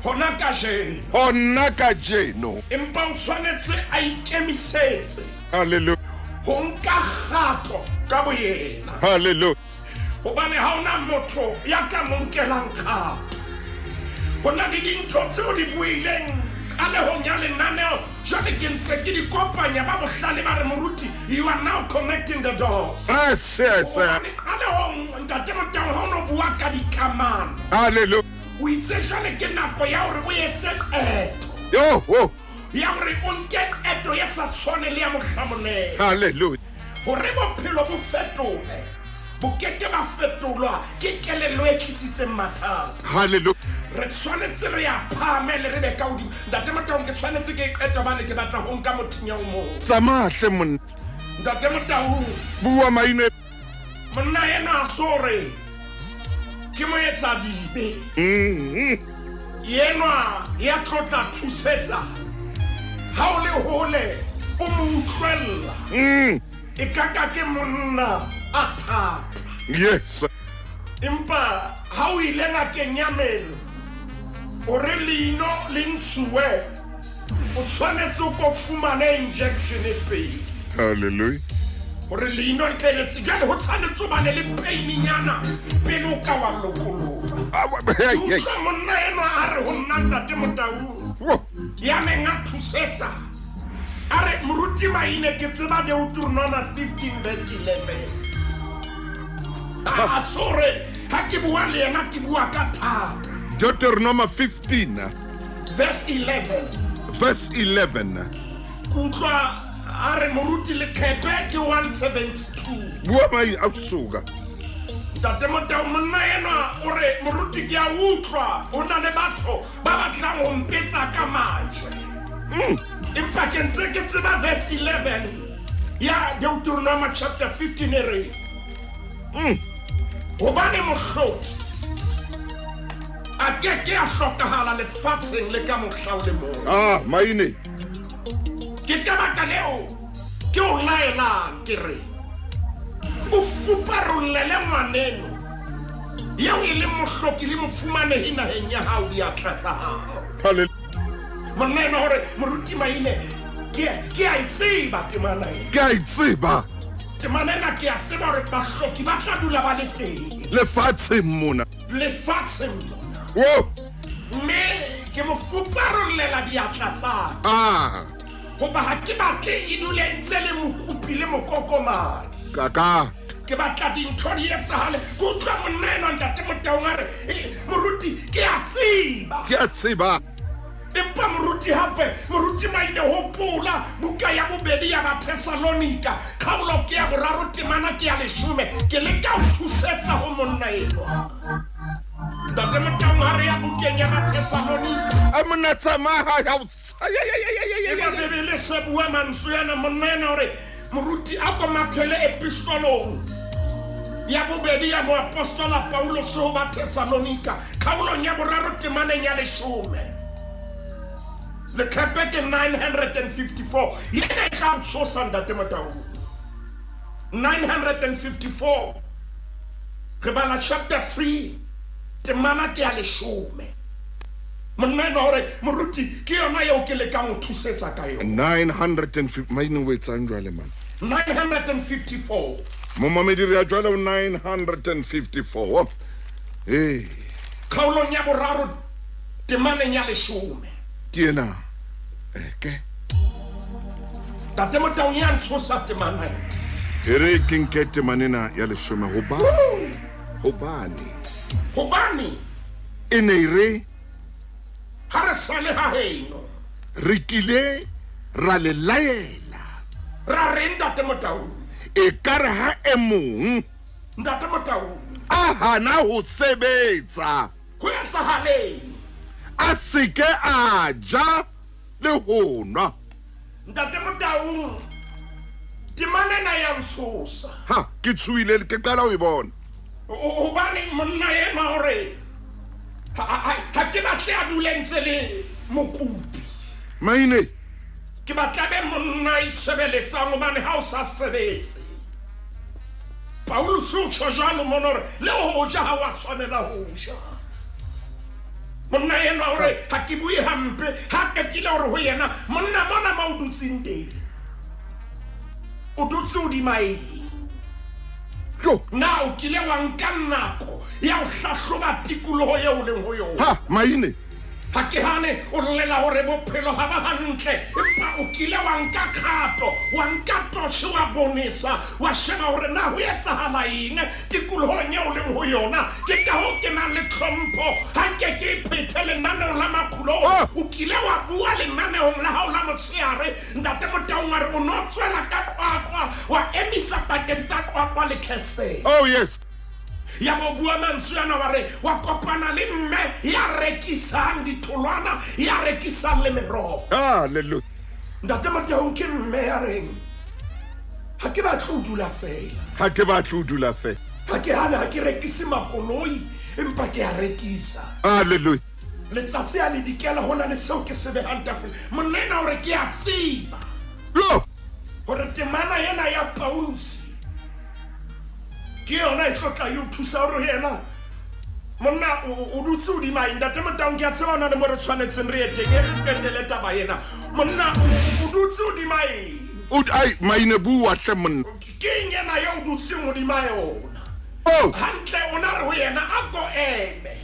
Hona kajeno. Hona kajeno. Empa o tshwanetse a ikemisetse. Hallelujah. Ho nka kgato ka boyena. Hallelujah. Hobane ha hona motho ya ka mo nkelang kgato. Ho na le dintho tseo di buileng qalehong ya lenaneo. Jwale ke ntse ke di kopanya ba bohlale ba re moruti, you are now connecting the dots. Yes, yes. Hobane qalehong Ntate Motaung ha o no bua ka dikamano. Hallelujah. O itse jwale ke nako ya hore o etse qeto. Yo, wo. Ya hore o nke qeto e sa tshwane le ya mohlamonene. Hallelujah. Hore bophelo bo fetohe. Bo keke ba fetolwa ke kelello e tlisitseng mathata. Hallelujah. Re tshwanetse re ya phahamele re be ka hodimo. Ntate Motaung ke tshwanetse ke qeto hobane ke batla ho nka mothinya o mong. Tsamaya hle monna. Ntate Motaung. Bua maine. Monna ena a so re ke moetsadibe. Yenwa ya tlotla thusetsa. Ha o le hole o mo utlwella. E kaka ke monna a thata. Yes. Empa ha o ile ngakeng ya meno o re leino le ntshuwe, o tshwanetse o ko fumane injection e pele. Hallelujah. Hore leino le tle le jwale ho tshwanetse o bane le pain-nyana pele o ka wa lokoloha. Utlwa monna enwa a re ho nna Ntate Motaung. Ya neng a thusetsa. A re moruti Maine ke tseba Deuteronomy 15 verse 11. A sore ha ke bua le yena ke bua ka thata. Deuteronomy 15 verse 11. Verse 11. Kutlwa a re moruti leqepe ke 172. Bua mai a suka. Ntate Motaung monna enwa o re moruti ke a utlwa ho na le batho ba batlang ho mpetsa ka majwe. Empa ke ntse ke tseba verse 11 ya Deuteronomy chapter 15 e re. Hobane mohlodi a keke a hlokahala lefatsheng le ka mohla o le mong. Ah, maine. Ke ka baka leo ke o laelang ke re o fuparollele ngwaneno eo e leng mohloki le mofumanehi naheng ya hao diatla tsa hao. Hallelujah. Monna enwa hore moruti Maine ke a e tseba temana ena. Ke a e tseba. Temana ena ke a tseba hore bahloki ba tla dula ba le teng. Lefatsheng mona. Lefatsheng mona. Wo. Mme ke mo fuparollela diatla tsa ka. Ah. Hoba ha ke batle e dule ntse le mokopi le mokokomadi. Kaka. Ke batla dintho di etsahale. Ke utlwa monna enwa Ntate Motaung a re, moruti ke a tseba. Ke a tseba. Empa moruti Moruti hape, moruti Maine hopola buka ya bobedi ya Bathesalonika, kgaolo ke ya boraro temana ke ya leshome. Ke leka ho thusetsa ho monna enwa. Ntate Motaung ha re ya bukeng ya Bathesalonika. A monna tsamaya ya Eba Bibele se bua mantswe ana monna ena hore moruti a ko mathele epistolong ya bobedi ya moapostola Paulus ho Bathesalonika, kgaolong ya boraro temaneng ya leshome. Leqepe ke 954. Yena e tla o tshosa ntate Motaung. 954. Re bala chapter 3 temana ke ya leshome. Monna enwa hore moruti ke yona eo ke lekang ho thusetsa ka yona. 950 Maine o etsang jwale man? 954. Momamedi re ya jwale ho 954. Ee. Kgaolong ya boraro temaneng ya leshome. Ke ena. Eke. Ntate Motaung ya ntshosa temana ena. E re ke nke temana ena ya leshome hobane. Hobane. E ne e re ha re sale ha heno. Re kile ra le laela. Ra re ntate Motaung. E ka re ha e mong. Ntate Motaung. A hana ho sebetsa. Ho etsahaleng? A seke a ja le ho nwa. Ntate Motaung, temana ena ya ntshosa. Ha, ke tshohile ke qala ho e bona. Hobane monna enwa hore ha ke batle a dule ntse le mokopi. Maine. Ke batla be monna a itshebeletsang hobane ha o sa sebetse. Paulus o tjho jwalo mona hore le ho ja ha wa tshwanela ho ja. Monna enwa hore ha ke bue hampe, ha qetile hore ho yena monna mona ma o dutseng teng. O dutse hodima eng? Na o kile wa nka nako ya ho hlahloba tikoloho eo o leng ho yona? Ha, Maine. Ha ke hane o llela hore bophelo ha ba hantle, empa o kile wa nka kgato, wa nka torch wa bonesa, wa sheba hore na ho etsahala eng tikolohong eo o leng ho yona. Ke ka hoo ke nang le tlhompho, ha nke ke e phethe lenaneo la Makgulong. O kile wa bua lenaneong la hao la motshehare, ntate Motaung a re o no tswela ka Qwaqwa, wa emisa pakeng tsa Qwaqwa le Kestell. Oh yes. Ya bo bua mantswe ana wa re wa kopana le mme ya rekisang ditholwana, ya rekisang le meroho. Hallelujah. Ntate Motaung ke mme ya reng ha ke batle ho dula fela. Ha ke batle ho dula fela. Ha ke hane ha ke rekise makoloi empa ke a rekisa. Hallelujah. Letsatsi a le dikela hona le seo ke se behang tafoleng. Monna ena hore ke a tseba. Yo. Hore temana ena ya Paulus ke yona e tlo tla e o thusa hore yena monna o dutse hodima eng. Ntate Motaung ke a tseba hona le mo re tshwanetseng re ye teng, e re qetele taba ena. Monna o dutse hodima eng? Ai Maine bua hle monna. Ke eng ena eo o dutseng hodima yona? Oh. Hantle o na re ho yena a ko eme.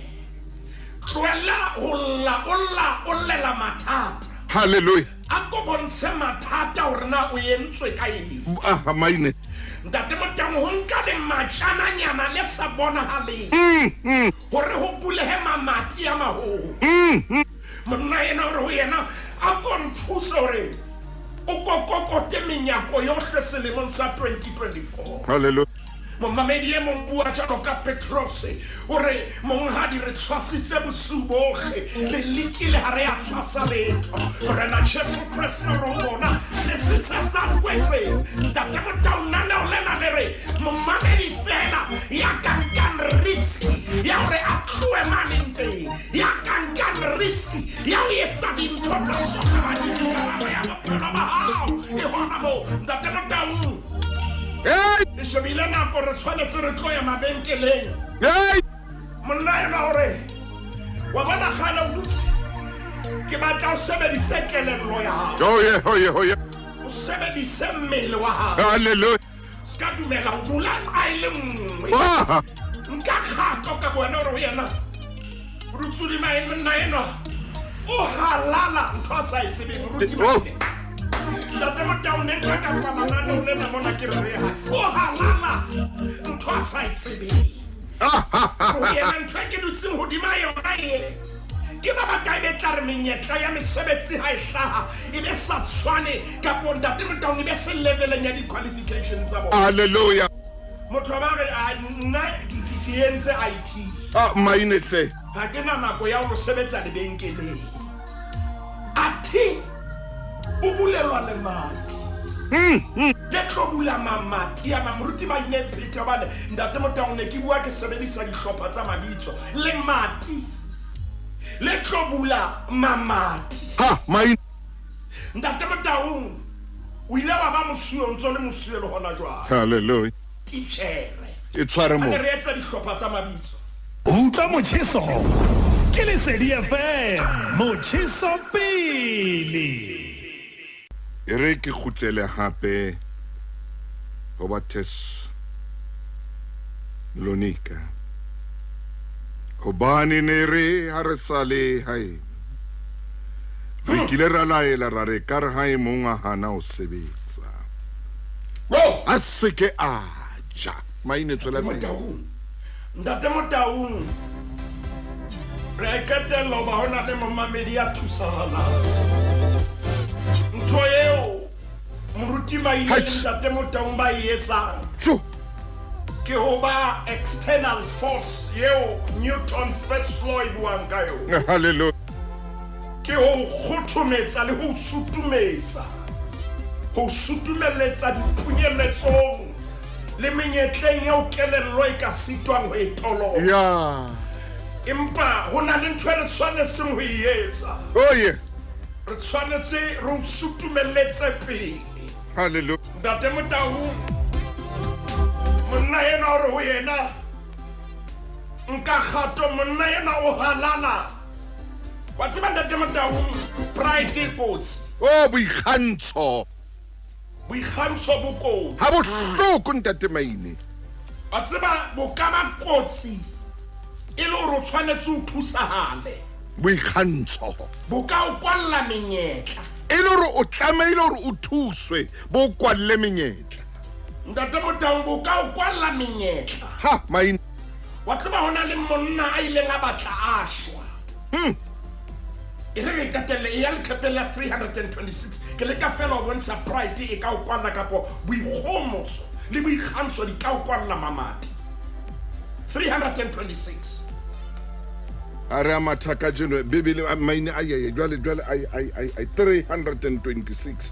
Tlohella ho lla, o lla, o llela mathata. Hallelujah. A ko bontshe mathata hore na o entswe ka eng. Ah, Maine. Ntate Motaung ho nka le matjananyana le sa bonahaleng. Hore ho bulehe mamati a maholo. Monna ena hore ho yena a ko nthuse hore o kokokote menyako yohle selemong sa 2024. Hallelujah. Momamedi e mong bua jwalo ka Petrose o re monghadi re tshwasitse bosiu bohle, re lekile ha re a tshwasa letho. Morena Jesu Kreste re ho bona se setsetsang kwetseng. Ntate Motaung naneo lena le re momamedi fela ya ka nkang riski ya hore a tlohe mane teng, ya ka nkang riski ya ho etsa dintho tsa soka ya bophelo ba hao. E hona moo Ntate Motaung. Hey! E shebile nako re tshwanetse re tlo ya mabenkeleng. Hey! Monna ena hore wa bona kgale o dutse, ke batla o sebedise kelello ya hao. Oh yeah, oh yeah, oh yeah. O sebedise mmele wa hao. Hallelujah. Ska dumela ho dula a e le nngwe. Nka kgato ka bona hore ho yena o dutse hodima eng monna enwa o halala ntho a sa e tsebeng moruti Maine. Ntate Motaung ne nka ka kwala lenaneo lena mona ke re ha o halala ntho a sa e tsebeng. Ho yena ntho e ke dutseng hodima yona e Ke ba bakae be tla re menyetla ya mesebetsi ha e hlaha e be sa tshwane kapo Ntate Motaung e be se leveleng ya di-qualification tsa bona. Hallelujah. Motho a ba re a nna ke entse IT. Ah, maine hle. Ha ke na nako ya ho sebetsa lebenkeleng. Athe o bulelwa lemati. Le tlo bula mamati a mamoruti Maine Phete hobane Ntate Motaung ne ke bua ke sebedisa dihlopha tsa mabitso. Lemati le tlo bula mamati. Ha, maine. Ntate Motaung o ile wa ba mosuwe o ntso le mosuwe le hona jwale. Hallelujah. Titjhere. E tshware Ha mo. ne re etsa dihlopha tsa mabitso. Utlwa motjheso ke Lesedi FM, motjheso pele. E re ke kgutlele hape ho ba Thessalonika. Hobane ne re ha re sa le hae. Re kile ra laela ra re ka re ha e mong a hana ho sebetsa. Bro, A se ke a ja. Maine tswela pele. Motaung. Ntate Motaung. Re a qetella hoba hona le momamedi ya thusahalang. Ntho eo moruti Maine le Hach. Ntate Motaung ba e etsang Tjo. ke ho ba external force eo Newton's first law e buang ka yona. Hallelujah. Ke ho kgothometsa le ho sutumetsa. Ho sutumeletsa dipunyeletsong le menyetleng eo kelello e ka sitwang ho e toloka. Ya. Empa ho na le ntho e re tshwanetseng ho e etsa. Oh yeah. Re tshwanetse re o sutumelletse pele. Hallelujah. Ntate Motaung, monna enwa o re ho yena, nka kgato monna enwa o halala. Wa tseba Ntate Motaung, pride e kotsi. Oh boikgantsho. Boikgantsho bo kotsi. Ha bohloko Ntate Maine. Wa tseba bo ka ba kotsi e le hore o tshwanetse o thusahale. Boikgantsho. Bo ka o kwalla menyetla. E le hore o tlamehile hore o thuswe bo kwalle menyetla. Ntate Motaung, bo ka o kwalla menyetla. Ha Maine. Wa tseba hona le monna a ileng a batla a shwa. E re re qetelle e ya leqepheng la 326. Ke leka fela ho bontsha pride e ka o kwalla kapo boikgohomoso le boikgantsho di ka o kwalla mamati. 326. A re a matha kajeno Bibele Maine ai ai jwale jwale ai ai ai ai 326.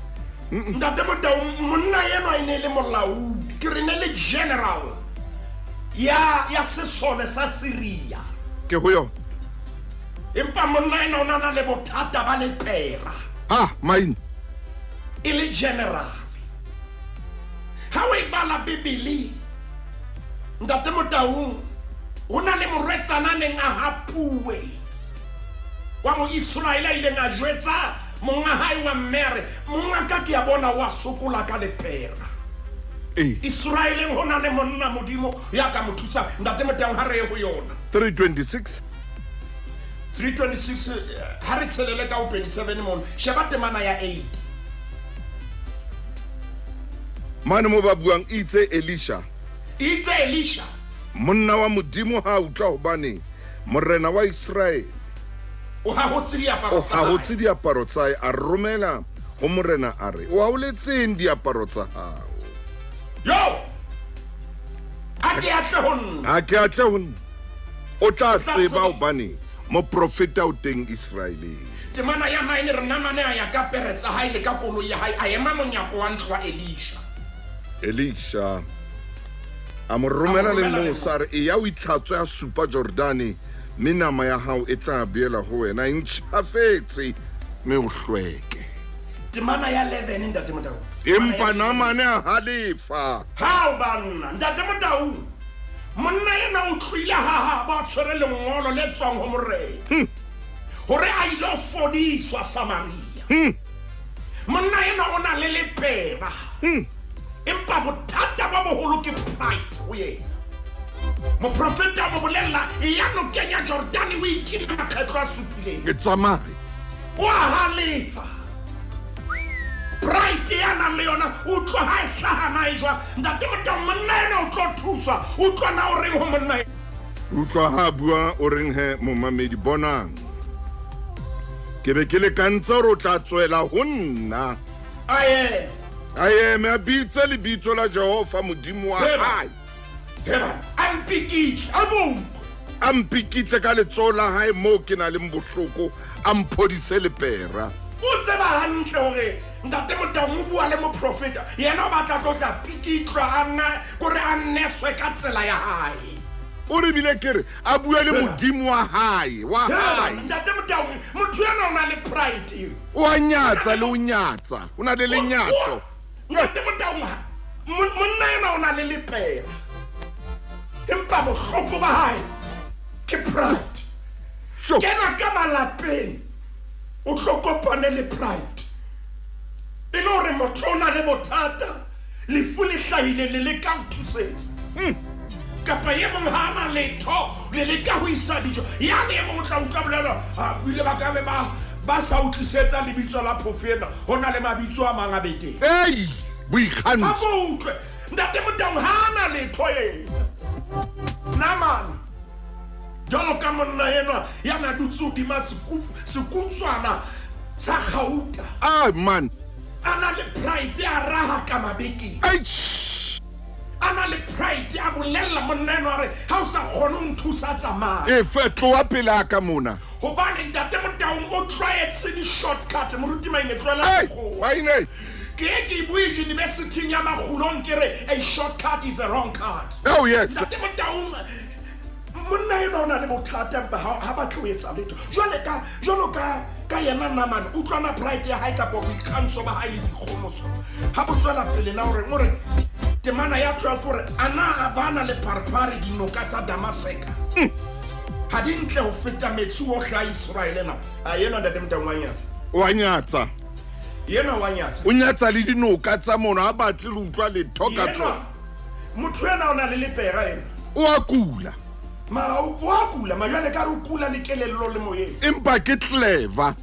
Ntate Motaung, monna enwa e ne le molaodi, ke re ne le general ya sesole sa Syria. Ke ho yona. Empa monna enwa o na na le bothata ba lepera. Ha Maine. E le general. Ha o e bala Bibele, Ntate Motaung, ho na le morwetsana a neng a hapuwe wa Moisraele a ileng a jwetsa monga hae wa mme a re, monga ka ke a bona wa sokola ka lepera. Eh. Israeleng ho na le monna Modimo ya ka mo thusa. Ntate Motaung, ha re ye ho yona. 326. 326, ha re tshelele ka ho 27 mono. Sheba temana ya 8. Mane mo ba buang itse Elisha. Itse Elisha. Monna wa Modimo ha utlwa hobane morena wa Israele o hahotse diaparo o tsa hae. hahotse diaparo tsa hae, a romela ho morena a re, o haoletseng diaparo tsa hao? Yo! A ke atle ho nna. A ke atle ho nna. O tla tla tseba tseba. hobane moprofeta o teng Israeleng. Temana ya 9 re namane a ya ka pere tsa hae le ka koloi ya hae, a ema monyako wa ntlo wa Elisha. Elisha a mo romela A mo romela lenqosa a re, eya o itlhatswe a supa Jordane, mme nama ya hao e tla boela ho wena e ntjhafetse mme o hlweke. Temana ya 11 Ntate Motaung. Empa Naamane a halefa. Hao banna, Ntate Motaung, monna enwa o tlohile ha habo a tshwere lengolo le tswang ho morena. Hore a ilo fodiswa Samaria. Monna enwa o na le lepera. Empa bothata bo boholo ke pride ho yena. Moprofeta a mo bolella, e ya nokeng ya Jordane o ikile makgetlo a supileng. Ke tsamaye. O a halefa. Pride ya nang le yona, o utlwa ha e hlaha na e jwang. Ntate Motaung, monna enwa o tlo thuswa. Utlwa na o reng ho monna enwa? Utlwa ha bua o reng he momamedi, bonang. Ke be ke lekantse hore o tla tswela ho nna. A eme. A eme, a bitse lebitso la Jehova Modimo wa hae. A mpikitle, a ko utlwe. A mpikitle ka letsoho la hae moo ke nang le bohloko, a mphodise lepera. O tseba hantle hore Ntate Motaung o bua le moprofeta, yena o batla tlo tla pikitlwa a nna kore a neswe ka tsela ya hae. O re bile ke re a bue le Modimo wa hae, wa hae. Ntate Motaung, motho enwa o na le pride. O a nyatsa le o nyatsa, o na le lenyatso. Ntate Motaung, monna enwa o na le lepera, empa bohloko ba hae ke pride. Kena ka malapeng, o tlo kopane le pride. E le hore motho o na le bothata, lefu le hlahile le leka ho thusetsa. Kapa e mong ha ana letho, le leka ho isa dijo. Yane e mong o tla utlwa bolela, ha bile ba ka be ba sa utlisetsa lebitso la phofu ena, ho na le mabitso a mang a beteng. Ei, boikgantsho. Ha ko utlwe, Ntate Motaung ha ana letho ena. Namane, jwalo ka monna enwa ya na dutse hodima sekutswana sa kgauta. Ah, man. A na le pride, a raha ka mabekeng. Eish. A na le pride, a bolella monna enwa a re, ha o sa kgone ho nthusa, tsamaya. E, fe, tloha pele a ka mona. Hobane Ntate Motaung o tlwaetse di-shortcut. Moruti Maine, tlohela Ei, sekgowa. Maine. Ke ye ke bue university-ing ya Makgulong ke re, a shortcut is a wrong cut. Oh, yes. Ntate Motaung, monna enwa o na le bothata, empa ha batle ho etsa letho. Jwale ka, jwalo ka yena Namane, utlwana pride ya hae kapa boikgantsho ba hae le boikgomoso. Ha bo tswela pele na hore, o re, temana ya 12 hore, ana a bana le Parpare dinoka tsa Damaseka. Ha di ntle ho feta metsi ohle a Iseraele na. A yena Ntate Motaung wa nyatsa. Wa nyatsa. Yena wa nyatsa. O nyatsa le dinoka tsa mono, ha batle le utlwa letho ka Yena, tsona. motho ena o na le lepera ena. O a kula. Mara o a kula, ma jwale ka re o kula le kelello le moyeng. Empa ke clever.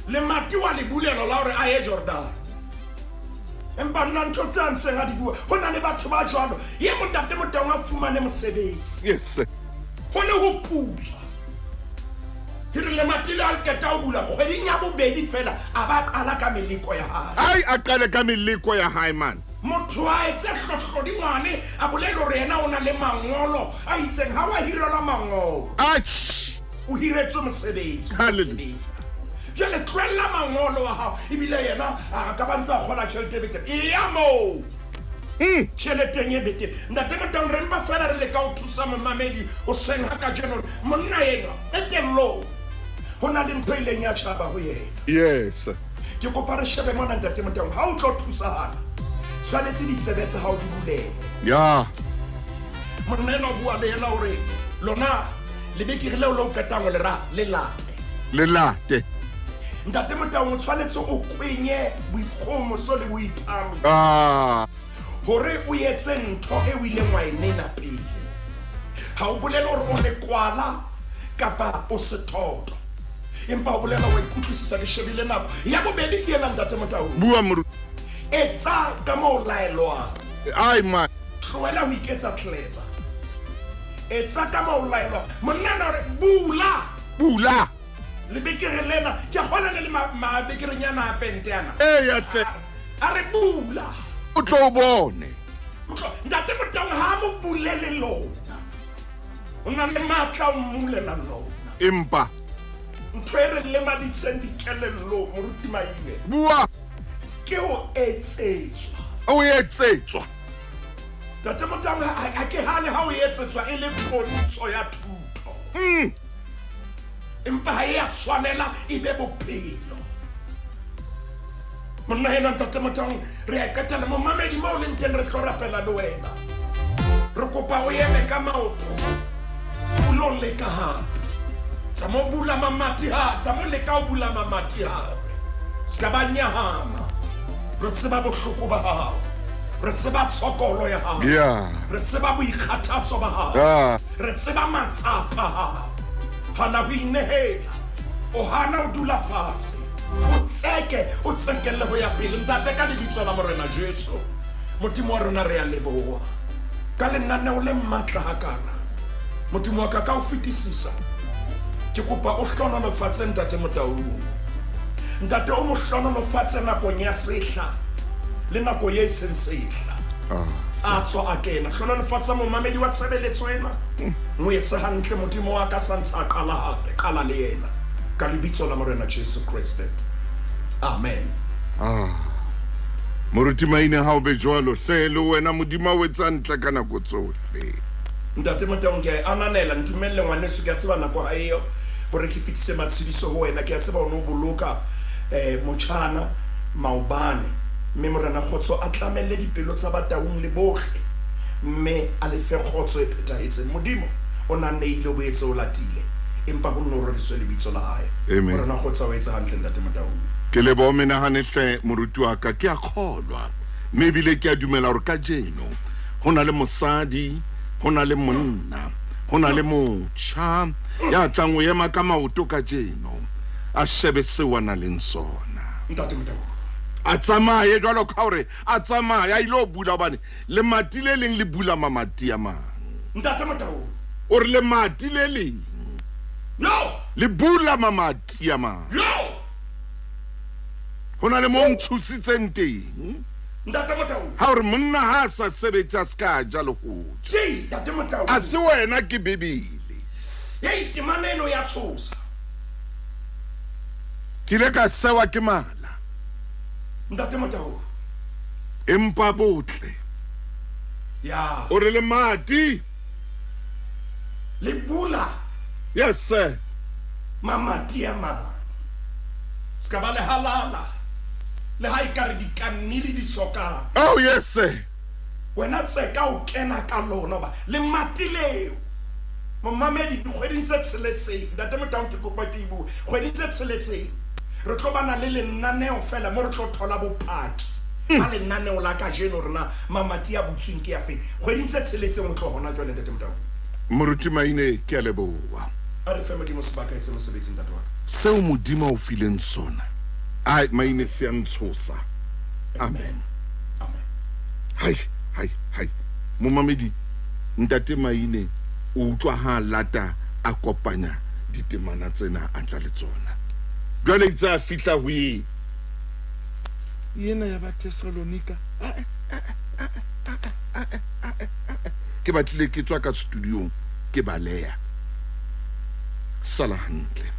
Le mati wa lebulelo la hore a ye Jordan. Empa nna ntho tse a ntseng a di bua, ho na le batho ba jwalo. Ye mong Ntate Motaung a fumane mosebetsi. Yes. Ho ne ho putswa. Ke re lemati le ha le qeta ho bula, kgweding ya bobedi fela, a ba qala ka meleko ya hae. Ai, a qale ka meleko ya hae, man. Motho a etse hlohlodingwane, a bolele hore yena o na le mangolo a itseng, ha wa hirelwa mangolo. Atjhe. O hiretswe mosebetsi, o Hallelujah. sebetsa. Jwale tlohella mangolo wa hao, ebile yena a ka ba ntse a kgola tjhelete e betere. Eya moo. Tjheleteng e betere. Ntate Motaung, re mpa fela re leka ho thusa momamedi hoseng ha kajeno hore monna enwa qetellong ho na le ntho e ileng ya tjhaba ho yena. Yes. Ke kopa re shebe mona Ntate Motaung, ha o tlo thusahala, tshwanetse ditsebe tsa hao di bulehe. Ya. Monna enwa o bua le yena hore lona lebekere leo le o qetang ho le ra, le late. Le late. Ntate Motaung, o tshwanetse o kwenye boikgohomoso le boiphamo. Ah. Hore o etse ntho e o ileng wa e nena pele. Ha o bolele hore o lekwala kapa o sethoto. Empa o bolela wa ikutlwisisa, ke shebile nako. Ya bobedi ke ena Ntate Motaung. Bua moru. Etsa ka moo o laelwang. Ai, man. Tlohela ho iketsa clever. Etsa ka moo o laelwang. Monna na re bula. Bula. Lebekere lena, ke kgona le mabekerenyana a pente ana. Ee, ya tle. A re bula. O tlo bone. Ntate Motaung ha mo bulele lona. O na le matla o mmulela lona. Empa ntho e re lemaditseng dikelello, moruti Maine. Bua. Ke ho etsetswa. O etsetswa. Ntate Motaung ha ke hane ha o etsetswa e le pontsho ya thuto. Empa ha e a tshwanela e be bophelo. Monna ena Ntate Motaung, re a qetela momamedi moo leng teng, re tlo rapela le wena. Re kopa o eme ka maoto, o lo leka hape. Tsa mo bula mamati ha, tsa mo leka ho bula mamati hape. Se ka ba nyahama. Re tseba bohloko ba hao. Re tseba tshokolo ya hao. Yeah. Re tseba boikgathatso ba hao. Yeah. Re tseba matsapa a hao. Hana ho inehela. O hana ho dula fatshe. O tseke, o tsekelle ho ya pele. Ntate, ka lebitso la Morena Jesu, Modimo wa rona, re a leboha ka lenaneo le matla hakana. Modimo wa ka, ka ho fetisisa, ke kopa o hlohonolofatse Ntate Motaung. Ntate o mo hlohonolofatse nakong ya sehla le nako ye e seng sehla. A tswa a kena. Hlohonolofatsa momamedi wa tshebeletso ena. Mo etse hantle Modimo wa ka sa ntse a qala hape. Qala le yena. Ka lebitso la Morena Jesu Kreste. Amen. Moruti Maine ha o be jwalo hle le wena Modimo a o etsa ntle ka nako tsohle. Ntate Motaung ke a e ananela, ntumelle ngwaneso ke a tseba nako ha eyo hore ke fetise matshediso ho wena, ke a tseba o ne o boloka eh, motjhana maobane, mme Morena kgotso a tlamelle dipelo tsa Bataung le bohle, mme a le fe kgotso e phethahetseng. Modimo o na neile o boetse o latile, empa ho nno roriswe lebitso la hae. Amen. Morena kgotso a o etse hantle Ntate Motaung. Ke leboha o menahane hle moruti wa ka, ke a kgolwa mme ebile ke a dumela hore kajeno ho na le mosadi, ho na le monna, ho na le motjha ya tlang ho ema ka maoto kajeno a shebe seo a nang leng sona. Ntate Motaung. A tsamaye jwalo ka hore a tsamaye a ile ho bula hobane lemati le leng le bula mamati a mang. Ntate Motaung. O re lemati le leng Yo! le bula mamati a mang. Yo! Ho na le mo ntshositseng teng. Ntate Motaung. Ha o re monna ha a sa sebetse a se ka ja le ho ja. Jee, Ntate Motaung. A se wena ke Bibele. Hei, temana eno ya tshosa. Ke ile ka sewa ke mala. Ntate Motaung. Empa botle. Ya. O re lemati. Le bula. Yes sir. Mamati a mang. Se ka ba le halala. Le ha ekare dikanniri di sokana. Oh yes sir. Wena tseka o kena ka lona hoba lemati leo. Momamedi dikgweding tse tsheletseng, Ntate Motaung ke kopa ke e bue, kgweding tse tsheletseng re tlo bana le lenaneo fela mo re tlo thola bopaki ba lenaneo la kajeno hore na mamati a butsweng ke afeng. Kgweding tse tsheletseng ho tloha hona jwale Ntate Motaung. Moruti Maine ke a leboha. A re fe Modimo sebaka a etse mosebetsi ntate wa ka. Seo Modimo a o fileng sona, ai Maine se a ntshosa. Amen. Amen. Hai, hai, hai. Momamedi, Ntate Maine o utlwa ha a lata a kopanya ditemana tsena a tla le tsona. Jwale itse a fihla ho ye ena ya ba Thessalonika. Ke batlile ke tswa ka studiong ke baleha. Sala hantle.